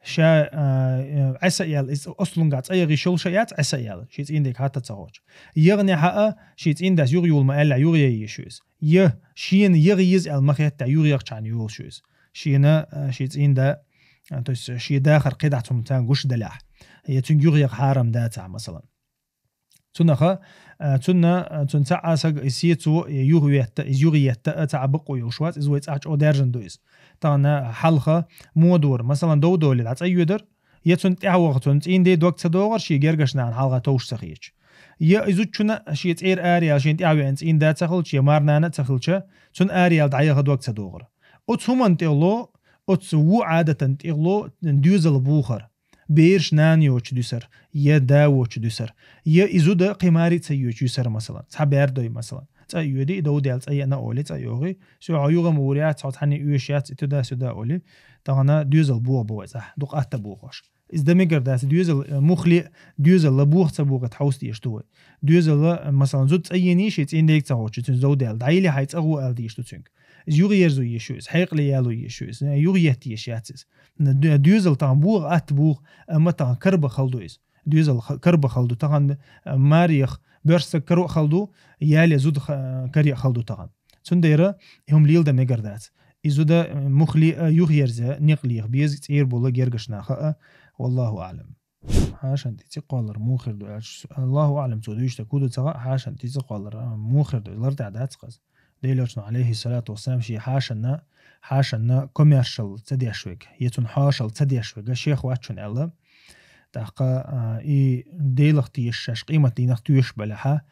Ша, а, а, Ӏеса а яьлла, иза ослунгахь цӀа яха йиш йолуш а яц, Ӏеса а яьлла, шен цӀийнан дега хатта ца хоттуш. Яханехьа а, шен цӀийнан дас юха йолу ма аьллехь, юха яйа езаш ю иза. Я шена яха еза аьлла ма хеттехь, юха яхча хьайна йолуш ю иза. Шена, а, шен цӀийнан да, а, то есть шен дахар кхидӀа цунна царна гуш далехь, я цуьнга юха яха хьарам дацахь, масалан. Цунаха, а, цунна, а, цунна цхьа а сага и сецо, и юхаветта, иза юхаетта а цхьа а бакъо йолуш вац, иза вай цӀахь чӀогӀа даьржина ду иза. Тахана хьалха муха дора, масалан, дов долий, дӀа цӀа йоьдар, я цунна тӀаьхьа ваха, цунна цӀийнан де дог ца догӀар, шен гергарчу нахана хьалха товш ца хеташ. Я и зудчунна шен цӀера араяьлла, шен тӀаьхьа веана цӀийнан да ца хилча, я марнана а ца хилча, цунна араяьлла дӀаяха дог ца догӀар. Оцу хӀуманна тӀехула, оцу ву Ӏадатан тӀехула доьзал бохар. Бераш нана йоцуш дуьсар, я да воцуш дуьсар, я и зуда кхин маре а ца йоьдуш юьсар, масалан, цхьа бер дой, масалан. ЦӀа а йоьдий, и дов даьлла цӀа еана олий, цӀа а йогӀий, со хьо юха ма вур яц, хьо цхьанна оьшуш яц, и туда-сюда олий, тахана доьзал боха бу вай цӀахь, дукха атта бохош. Иза дан мегар дац, доьзал, э, муххале а, доьзал ла боха ца бохийта хьовса дезаш ду вай. Доьзал ла, э, масалан, зуда цӀа йиний, шен цӀийнан дега ца хоттуш, цуьнца дов даьлла. ДӀаелий хьайн цӀа гӀо аьлла дезаш ду цуьнга. Иза юхаерзо езаш ю иза, хьекъале яло езаш ю иза, юхаетта езаш яц иза. Д-, доьзал тахана боха атта боху, амма тахана карба хала ду иза. Доьзал ха-, карба хала ду тахана, а, марех боьрша саг каро а хала ду, яле зуда ха-, каре а хала ду тахана. Цундела и хӀума леладан мегар дац. И зуда, а, муххале а юхаерза, некъ леха беза, цӀера бола гергарчу наха а. Валлаху аӀлам. Хьашан тӀе цӀе кхоллар муха хир ду аьлча, Аллаху аӀлам, цо дуьйцуш дерг хӀун ду ца хаьа, хьашан тӀе цӀе кхоллар, а, муха хир ду, лар тӀехь дац кхаза. Делан Элчано, алейхи салату вассалам, ший хьашанна, хьашанна коммершал ца деш вега, е цун хьошал ца деш вега, шех вачун аьлла. ТӀаккха, а, и Делах тешаш, шаьш къемат дийнах тешаш балехьа,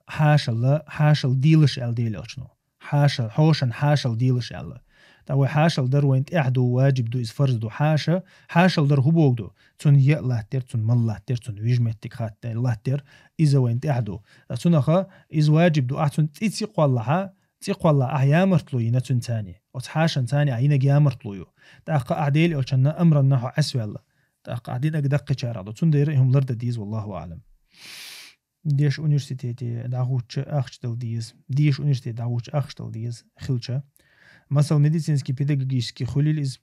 хьашалла, хьашал дийлаш аьлла Делан Элчано. Хьашал, хьошан хьашал дийлаш аьлла. ТӀаккха вай хьашал дар вайн тӀехь ду, ваджиб ду, из фарз ду. Хьаша, хьашал дар хӀу богу ду? Цун е латтер, цун мал латтер, цун вижметтик хаттер латтер, иза вайн тӀехь ду. ТӀаккха цунаха из ваджиб ду, ахь цун цӀи ци кхоллахьа, ци кхолла ахь ямартлу йина цун цани. Оц хьашан цани ахь йинаг ямартлу ю. ТӀаккха ахь Делан Элчанна амранна хьо Ӏесвелла. ТӀаккха ахь динаг даккхичарах ду. Цундера и хӀум ларда дийз, валлаху аълам. Деш университете дӀагӀучча ахча дала деза. Деш университете дӀагӀучча ахча дала деза. Хилча. Масал, медицинский, педагогический хулил из,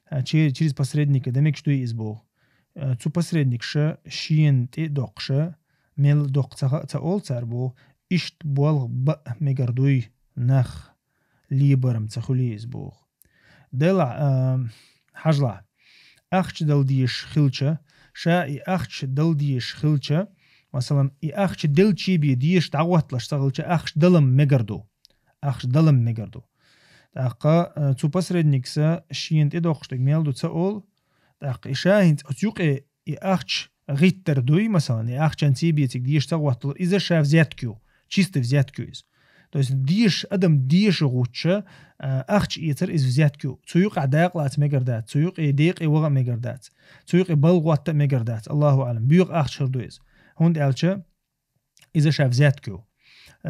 а, че-, через посредника да мегаш дуй из бу. А, цу посредникша шен тӀе доккхуша, мел доккха ца ха-, ца ол цар бу, ишт болх ба мегар дуй нах лебарам ца хули из бу. Дела, а, хьажла. Ахча дала деш хилча, ша и ахча дала деш хилча, масалан, и ахча делчи бе деш дӀагӀотталаш ца хилча, ахча далам мегар ду. Ахча далам мегар ду. ТӀаккха, а, цу посредникса шен тӀе доккхуш дег мел ду ца ол, тӀаккха и ша хӀинца оцу юкъе и ахча гӀиттар дуй, масалан, и ахчан ци бе цига деш ца гӀотталур, иза ша взятка ю, чисто взятка ю иза. То есть деш, адам деша гӀучча, а, ахча эцар иза взятка ю. Цу юкъа дакъа лаца мегар дац, цу юкъе декъе ваха мегар дац, цу юкъе балгӀотта мегар дац, Аллаху аълам, боьха ахча хир ду иза. ХӀунда аьлча иза ша взятка ю.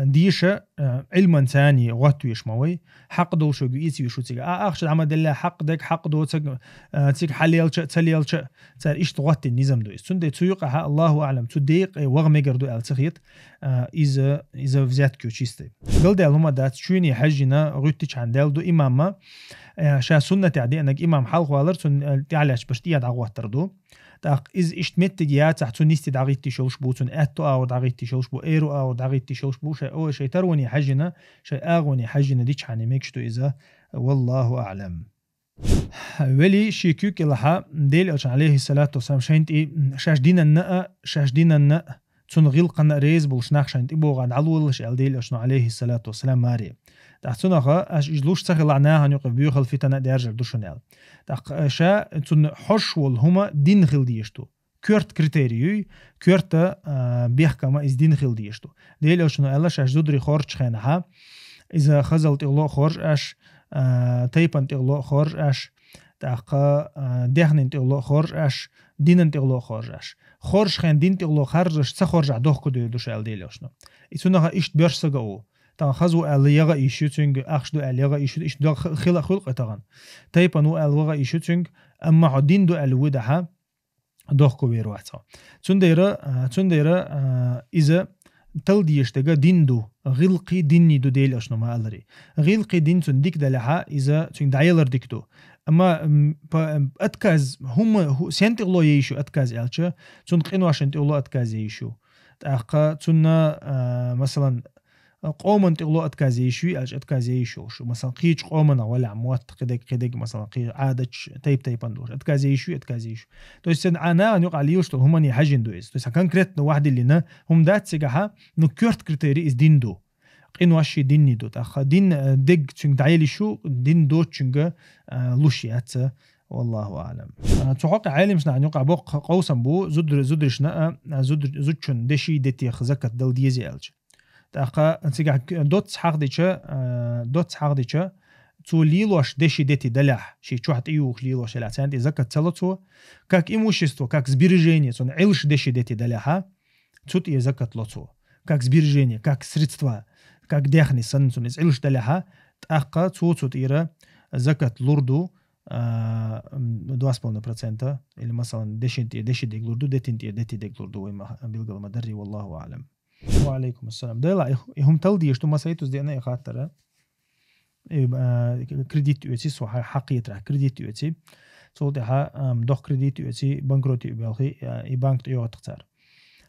Деша, а, Ӏилман цани гӀоттавеш ма вай, хьакъ долуш вегу, ийца веш ву цига. А, ахча дӀа ма делла, хьакъ дег, хьакъ доцаг, а, цига хьалелча, ца лелча, цара иштта гӀоттина низам ду иза. Цундела цу юкъахьа, Аллаху аълам, цу декъе ваха мегар ду аьлла ца хета, а, иза, иза взятка ю чисто. Галдаьлла хӀума дац, чуьйне хьаьжжина гӀуьттичхьана даьлла ду имамма, а, ша суннатехь деанаг имам хьалхвалар, цунна, а, тӀаьхьалаьцча баш тӀе дӀагӀоттар ду. ТӀаккха иза иштта меттиг яцахь, цу нисти дӀагӀиттиш йолуш бу, цунна аьтту агӀор дӀагӀиттиш йолуш бу, эру агӀор дӀагӀиттиш йолуш бу, шай, о, шай тарвоне хьаьжжина, шай агӀоне хьаьжжина дичхьана мегаш ду иза, валлаху аълам. Вели ши куьг кӀелахьа, Делан Элчано, алейхи салату вассалам, шайн тӀе, шаьш динанна а, шаьш динанна а, цунна гӀилкханна а реза болуш нах шайн тӀе богӀа дӀалолалаш аьлла Делан Элчано, алейхи салату вассалам, маре. ТӀаккха цунаха, аш иза луш ца хилахь, нахана юкъа боьхал, фитана а даьржар ду шуна аьлла. ТӀаккха ша цунна хьожуш волу хӀума дин хила дезаш ду. Коьрта критерий юй, коьрта, а, бехкама иза дин хила дезаш ду. Делан Элчано аьлла, шаьш зударий хоржучу хенахьа, иза хазал тӀехула а хоржу аш, а, тайпан тӀехула а хоржу аш, тӀаккха, а, даьхнин тӀехула а хоржу аш, динан тӀехула а хоржу аш. Хоржу хен дин тӀехула харжаш ца хоржахь дохку дер ду ша аьлла Делан Элчано. И цунаха иштта боьрша сага а ву. Тахана хаза ву аьлла, ягӀа йиш ю цуьнга, ахча ду аьлла, ягӀа йиш ю, иштта дог х-, хила хуьлу-кх тахана. Тайпан ву аьлла, вагӀа йиш ю цуьнга, амма хьо дин ду аьлла вуй дахьа, дохку вер вац хьо. Цундела, а, цундела, а, иза тал дезаш дега дин ду, гӀилкхий динний ду Делан Элчано ма-аллара. ГӀилкхий дин цунна дика далехьа, иза цуьнга дӀаялар дика ду. Амма, м, па-, отказ, хӀума, хӀу-, сен тӀехула е йиш ю отказ аьлча, цунна къиношан тӀехула отказ е йиш ю. ТӀаккха цунна, а, масалан, къоман тӀехула отказ е йиш юй аьлча, отказ е йиш йолуш. Масалан, кхечу къоманах валахь мотт, кхидерг, кхидерг, масалан, кхечу Ӏадатчу тайп-тайпана долуш. Отказ е йиш юй, отказ е йиш ю. То есть, церан а нахана юкъахь лелаш долу хӀумане хьаьжжина ду иза. То есть, конкретно ваьхьа диллина, хӀума дац цигахьа, ну, коьрта критерий иза дин ду. Къинош ши динний ду. ТӀаккха дин, э, дег цуьнга дӀаелиш ю, дин доцучуьнга, э, луш яц, валлаху аълам. Э, цу хьокъехь Ӏелимаш нахана юкъахь боккха къовсам бу, зудр-, зудришна, э, зудр-, зудчун деши детех закат дала деза аьлча. ТӀаккха цигахь к-, доцца хьахдича, а, доцца хьахдича, цо лелош деши дети далехь, ши чохь тӀеюхуш лелош елахь, царна тӀе закат ца ло цо, как имущество, как сбережение, цунна Ӏилш деши дети далехьа, цу тӀе закат ло цо. Как сбережение, как средства, как даьхни санна цунна иза Ӏилш далехьа, тӀаккха цо цу тӀера закат лур ду, а, м, два с половиной процента, или, масалан, дешин тӀе деши дег лур ду, детин тӀе дети дег лур ду, вай ма-, билгал ма дарри, валлаху аълам. Ва алейкум ассалам. Дела, и, и хӀума тал дезаш ду, масайтус деана и хаттара. И, а, кредит оьци, со хьа-, хьакхетарахь кредит оьци. Цул тӀаьхьа, ам, дох кредит оьци, банкрот ю белхи, а, и банк тӀе йогӀуьйту цара.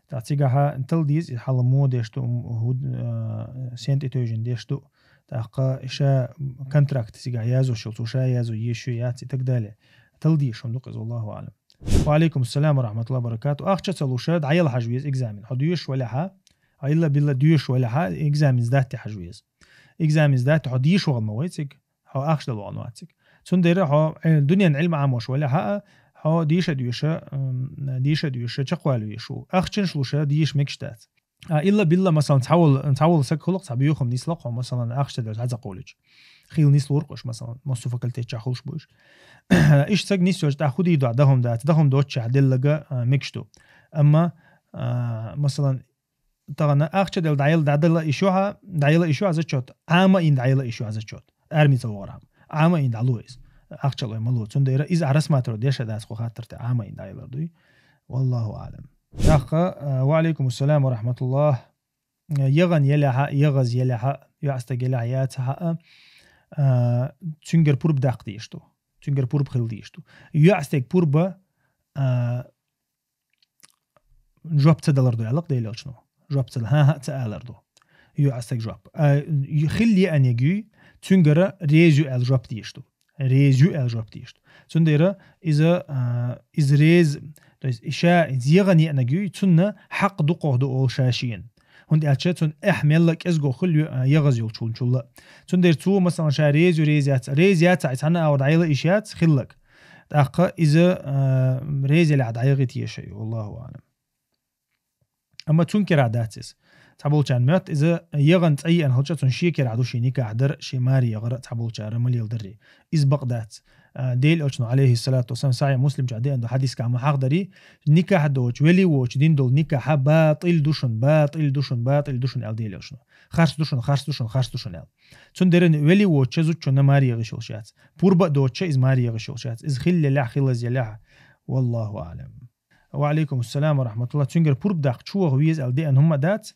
ТӀаккха цигахьа тал деза, и хьала мо деш ду, м, хӀу-, а, сен тӀе тевжина деш ду. ТӀаккха ша контракт цигахь язъеш йолу, цо ша язъе езаш ю, яц и так далее. Тал дезаш хӀума ду-кх иза, валлаху аълам. Ва алейкум ассалам ва рахматуллахи ва баракату. Ахча ца луш, дӀаяла хьажа веза экзамен. Хьо доьшуш валехьа, хьо илла-билла доьшуш валехьа, экзамен сдать хьажа веза. Экзамен сдать, хьо дийша ваха ма вай цига. Хьо ахча дала ваха вац цига. Цундера хьо, э, дуьнен Ӏилма Ӏамош вале хьа, хьо дийша дуьйша, м, дийша дуьйша чакхвала веш ву. Ахчанаш луша дийша мегаш дац. А, илла билла, масалан, цхьавал, цхьавал саг хулакх, цхьа бюхам нислакх, хьо, масалан, ахча дала хьа закъулич. Хил нислуркъуш, масалан, массу факультет ча хулш буйш. Иш саг нисвелч, тӀа худи дуа, дахум дац, дахум дочча, деллага, а, мегаш ду. Амма, а, масалан, тагана ахча дала дайла, дадала ишуха, дайла ишуха зачет. Ама ин дайла ишуха зачет. Армица вограм. Ама ин далуис. Ахча лой малу. Цундера из арасматро деша дац ху хаттарта. Ама ин дайлар дуй. Валлаху алам. Дахха, а, ва алейкум ассалам ва рахматуллах. Ягъан еляха, ягъаз еляха, юастаг еляха яцаха, а, цунгер пурб дах дишту. Цунгер пурб хил дишту. Юастаг пурба, а, жоп ца далар ду, аллах делелчну. Жоп ца, ха, ха, ца алар ду. Юастаг жоп. А, ю-, хил е анегю, цунгера резю ал жоп дишту. Резю ал жоп дишту. Цундера из, а, из рез, то есть иша из ягъан е анегю, цунна хак дукъох ду ол шашиен. Хунда аьлча цун эхь мелла кӀезго хул ю-, а, ягъаз юлчулчулла. Цундера цу, масалан, ша резю рез яц, рез яц, ай цана авар дайла иш яц, хиллак. Тахха из, а, рез еля дайгъи тешай, валлаху алам. Амма цун кира дац из. Цхьаболчан мет из ягъан цӀайи ан халча цун ши кира ду ши никах дар, ши мари ягъара цхьаболчара малил дарри. Из бакъ дац. А, дел очну алейхи салату вассалам сахи Муслим ча де анду хадис ка ма хак дари, никах доч, вели воч, дин дол никаха, батил душун, батил душун, батил душун ал дел очну. Харс душун, харс душун, харс душун ал. Цун дерен вели воч, зуччу на мари ягъи шул шац. Пурба доч, из мари ягъи шул шац. Из хилле ля, хилаз еля. Валлаху алам. Ва алейкум ассалам ва рахматуллах. Цунгер пурб дах чувах виз ал де ан хумма дац.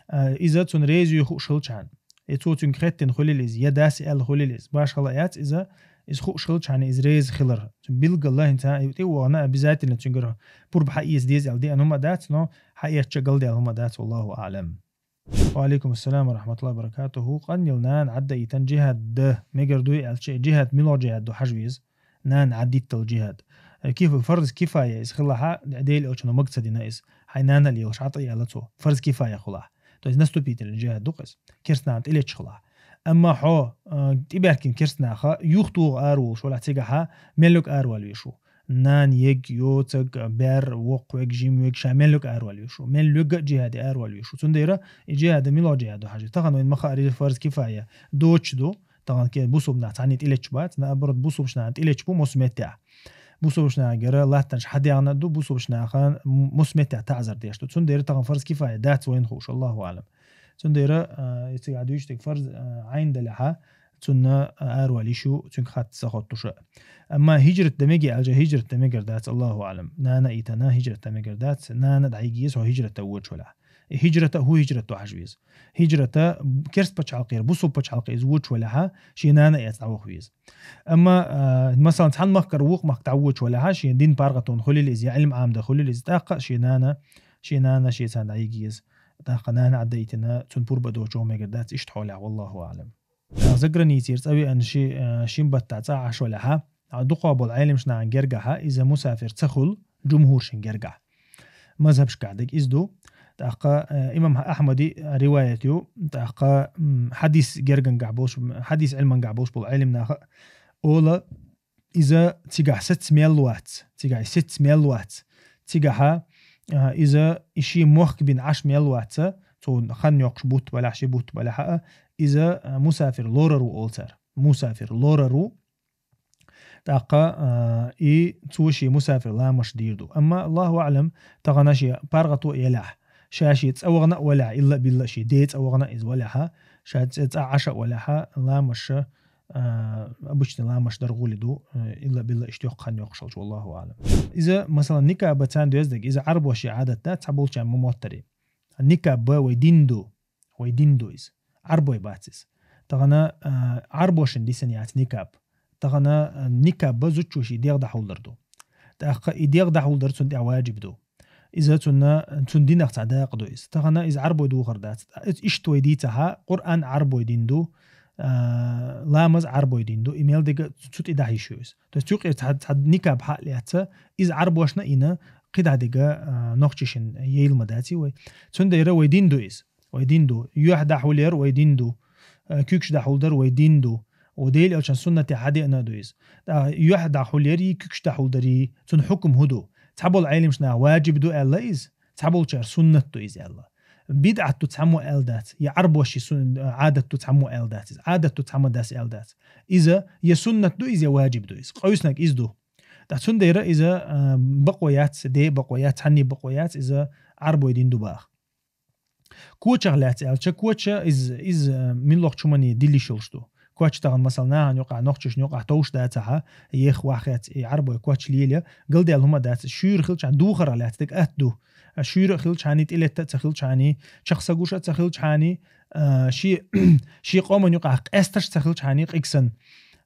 А, иза цун резю ху шилчан. Е цу цунг хеттин хулилиз, я дас ал хулилиз. Баш хала яц иза, из ху шилчан из рез хилар. Цун билгала хинца, ивти вана обязательно цунгер пурб ха из дез ал де ан хумма дац, но ха яча гал де ан хумма дац, валлаху алам. Ва алейкум ассалам ва рахматуллахи ва баракатуху. Къаннил нан адда итан джихад да. Мегар дуй алче джихад, мило джихад ду хажвиз. Нан аддиттал джихад. Э, киф-, фарз кифая из хилаха, дел очно магцадина из. Хай нана лил шата яла цо. Фарз кифая хула. То есть наступительный джихад дукъис. Керстнан тилеч хула. Амма хо, э, тиберкин керстнаха, юхту арул шула цигахаа, мелук арвал вишу. Нан, ег, йоцаг, бер, вокъ вег, жим вег, ша мелук арвал вишу. Мелук джихади арвал вишу. Цундера, и джихади мило джихаду хажи. Тахан вен маха ари фарз кифая. Доч ду, тахан ке бусуб на цани тилеч бац, наоборот, бусуб шна тилеч бу мос метя. Бусуб шна гера латтанш хадяна ду, бусуб шна хан мос метя таъзар деш ду. Цундера тахан фарз кифая, дац вен хуш, Аллаху алам. Цундера, а, ициг адуиштик фарз, а, айн даляха, цунна, а, арвал ишу, цунг хат сахот туша. Амма хиджрат да меги, алжа хиджрат да мегар дац, Аллаху алам. Нана итана хиджрат да мегар дац, нана дайгиз хо хиджрат да уоч валя. Э, хиджрата ху хиджрат да хажвиз. Хиджрата керст пачалкир, бусу пачалкир из уоч валяха, ши нана яц авах виз. Амма, а, масалан, цан махкар вух махк да уоч валяха, ши дин паргатон хулил из, я илм амда хулил из, тахка ши нана, ши нана, ши цан дайгиз. Тахка нана адда итана, цун пурба дочо мегар дац, ишт холя, Аллаху алам. За границир цави ан ши, э, шин батта ца ашваляха. А дукъа бол айлим шна гергаха, иза мусафир цахул, джумхур шин герга. Мазхаб шкадик изду. Тахка, э, имам Ахмади риваят ю, тахка, м, хадис герганга болш, хадис илманга болш бол айлим наха. Ола иза цигахь сец мел вац, цигахь сец мел вац, цигахьа, а, иза иши мохк бин аш мел ваца, цо хан йокш бут баляхь, ши бут баляхьа, иза, а, мусафир лорару олцар. Мусафир лорару. Тахка, а, и цу ши мусафир ламаш дирду. Амма, Аллаху алам, тагана ши паргату елях. Ша ши цавагна валя, илла билла ши де цавагна из валяха. Ша ца аша валяха, ламаша, а, обычный ламаш даргъули ду, э, илла билла иштёх хан йокъ шалч, валлаху алам. Иза, масалан, никаба цан дёздег, иза арбоши адат да, цабулчан мумоттари. Никаба вай динду, вай динду из. Арбой бациз. Тагана, а, арбошин дисан яц никаб. Тагана, а, никаба зучуши дегъ дахулдар ду. Тахка и дегъ дахулдар цун дя ваджиб ду. Иза цунна, цун динах ца дакъду из. Тахана из арбой духар дац. Из ишт вай дицаха, Къуръан арбой динду, а, ламаз арбой динду, имел дега цу тӀи дахьиш ю из. То есть цу къир ца, ца никаб хьа леца, из арбошна ина, къида дега, а, нохчишин ейлма даци вай. Цун дейра вай динду из. Вай динду. Юх дахулер вай динду. э, куьгаш дӀахьулдар вай дин ду. О Дела элчан суннате хьадеана ду иза. ТӀаккха юьхь дӀахьулъяри, куьгаш дӀахьулдари, цун хьукм хӀун ду? Цхьаболу Ӏелимаш наха ваджиб ду аьлла иза, цхьаболчара суннат ду иза аьлла. БидӀат ду цхьаммо аьлла дац, я Ӏарбоши сун-, Ӏадат ду цхьаммо аьлла дац иза, Ӏадат ду цхьаммо дас аьлла дац. Иза я суннат ду иза, я ваджиб ду иза. Къовсанаг иза ду. ТӀаккха цундела иза, а, бакъо яц, де бакъо яц, цхьанне бакъо яц, иза Ӏарбой дин ду баха. Кочах лаьцна аьлча, коча иза, иза, а, муьлххачу хӀумане дилла йиш йолуш ду. Коч тахана, масала, нахана юкъахь, нохчашна юкъахь товш дацахь, еха вахь хец, и Ӏарбой коч лело, галдаьлла хӀума дац, шуьйра хилчахьана духарх лаьцна дерг атта ду. А, шуьйра а хилчахьана, тӀелетта а ца хилчахьана, чекх са гуш а ца хилчахьана, а, ши-, шен къоман юкъахь къаьсташ а ца хилчахьана, къиг санна,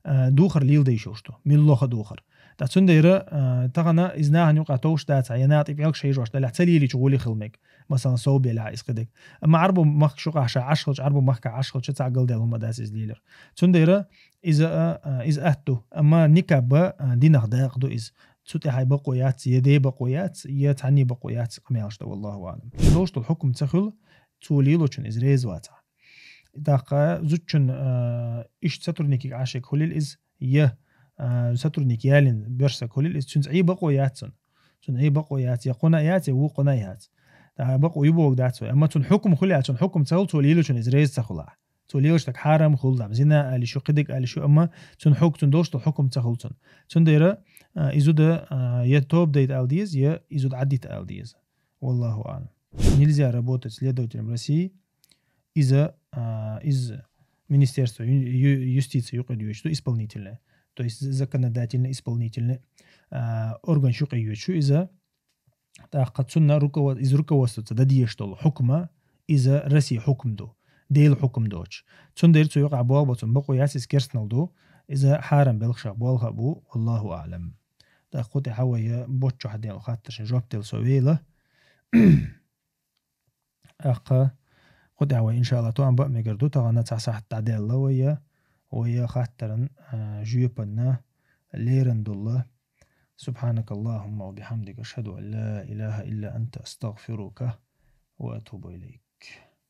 а, духар леладан йиш йолуш ду, муьлхха духар. ТӀаккха цундела, а, тахана иза нахана юкъахь товш дацахь, я наха тӀе пӀелг шайжош далахь, ца лелийча гӀоле хила мега, масала, сов белахь иза кхидерг. Амма Ӏарбойн махкаш юкъахь ша Ӏаш хилча, Ӏарбойн махкахь Ӏаш хилча, цхьа галдаьлла хӀума дац иза лелар. Цундела иза, а, а, иза атта ду. Амма никаб, а, динах дакъа ду иза. Цу тӀехь бакъо яц, я де бакъо яц, я цхьанне бакъо яц, къамелаш ду, валлаху аӀлам. Долуш долу хьукм ца хуьлу, цо лелочун иза реза вацахь. ТӀаккха зудчун, а, иштта сотрудникиг Ӏаш ерг хуьлийла иза, я, а, сотрудник ялийна боьрша саг хуьлийла иза, цуьнца Ӏе бакъо яц цунна. Цунна Ӏе бакъо яц, я кхунна яц, я вукхунна яц. ТӀаккха бакъо юбовг дац вай. Амма цунна хьукм хуьлу аьлча, хьукм ца хуьлу, цо лелочун иза реза ца хуьлахь. Цо лелош дерг хьарам хуьлу, там, зина али шу, кхидерг али шу, амма цунна хьукм, цунна долуш долу хьукм ца хуьлу цунна. Цундела, а, и зуда, а, я тоба дайта ала деза, я и зуда Ӏадита ала деза. Валлаху аӀлам. Нельзя работать следователем в России. Иза, а, из министерство ю-, ю-, юстиции юкъа йоьдуш ду, исполнительное. То есть законодательное, исполнительное, а, орган юкъа йоьдуш ю иза. ТӀаккха цунна руковод-, иза руководствоца дан дезаш долу хьукма, иза Россия хьукм ду, Дела хьукм доцуш. Цундела цу юкъахь болх бан цунна бакъо яц, иза керстанал ду, иза хьарам белхашах болх а бу, валлаху аӀлам. ТӀаккха кху тӀехь вай боцчу хьан делла хаттаршна жоп делла со вейла. ТӀаккха кху тӀехь вай, иншааллахӀ, тоам бан мегар ду, тахана цхьа сахьт дӀадаьлла вай, вай хаттаран, а, жоьпанна лерина долла. سبحانك اللهم وبحمدك، أشهد أن لا إله إلا أنت، أستغفرك وأتوب إليك.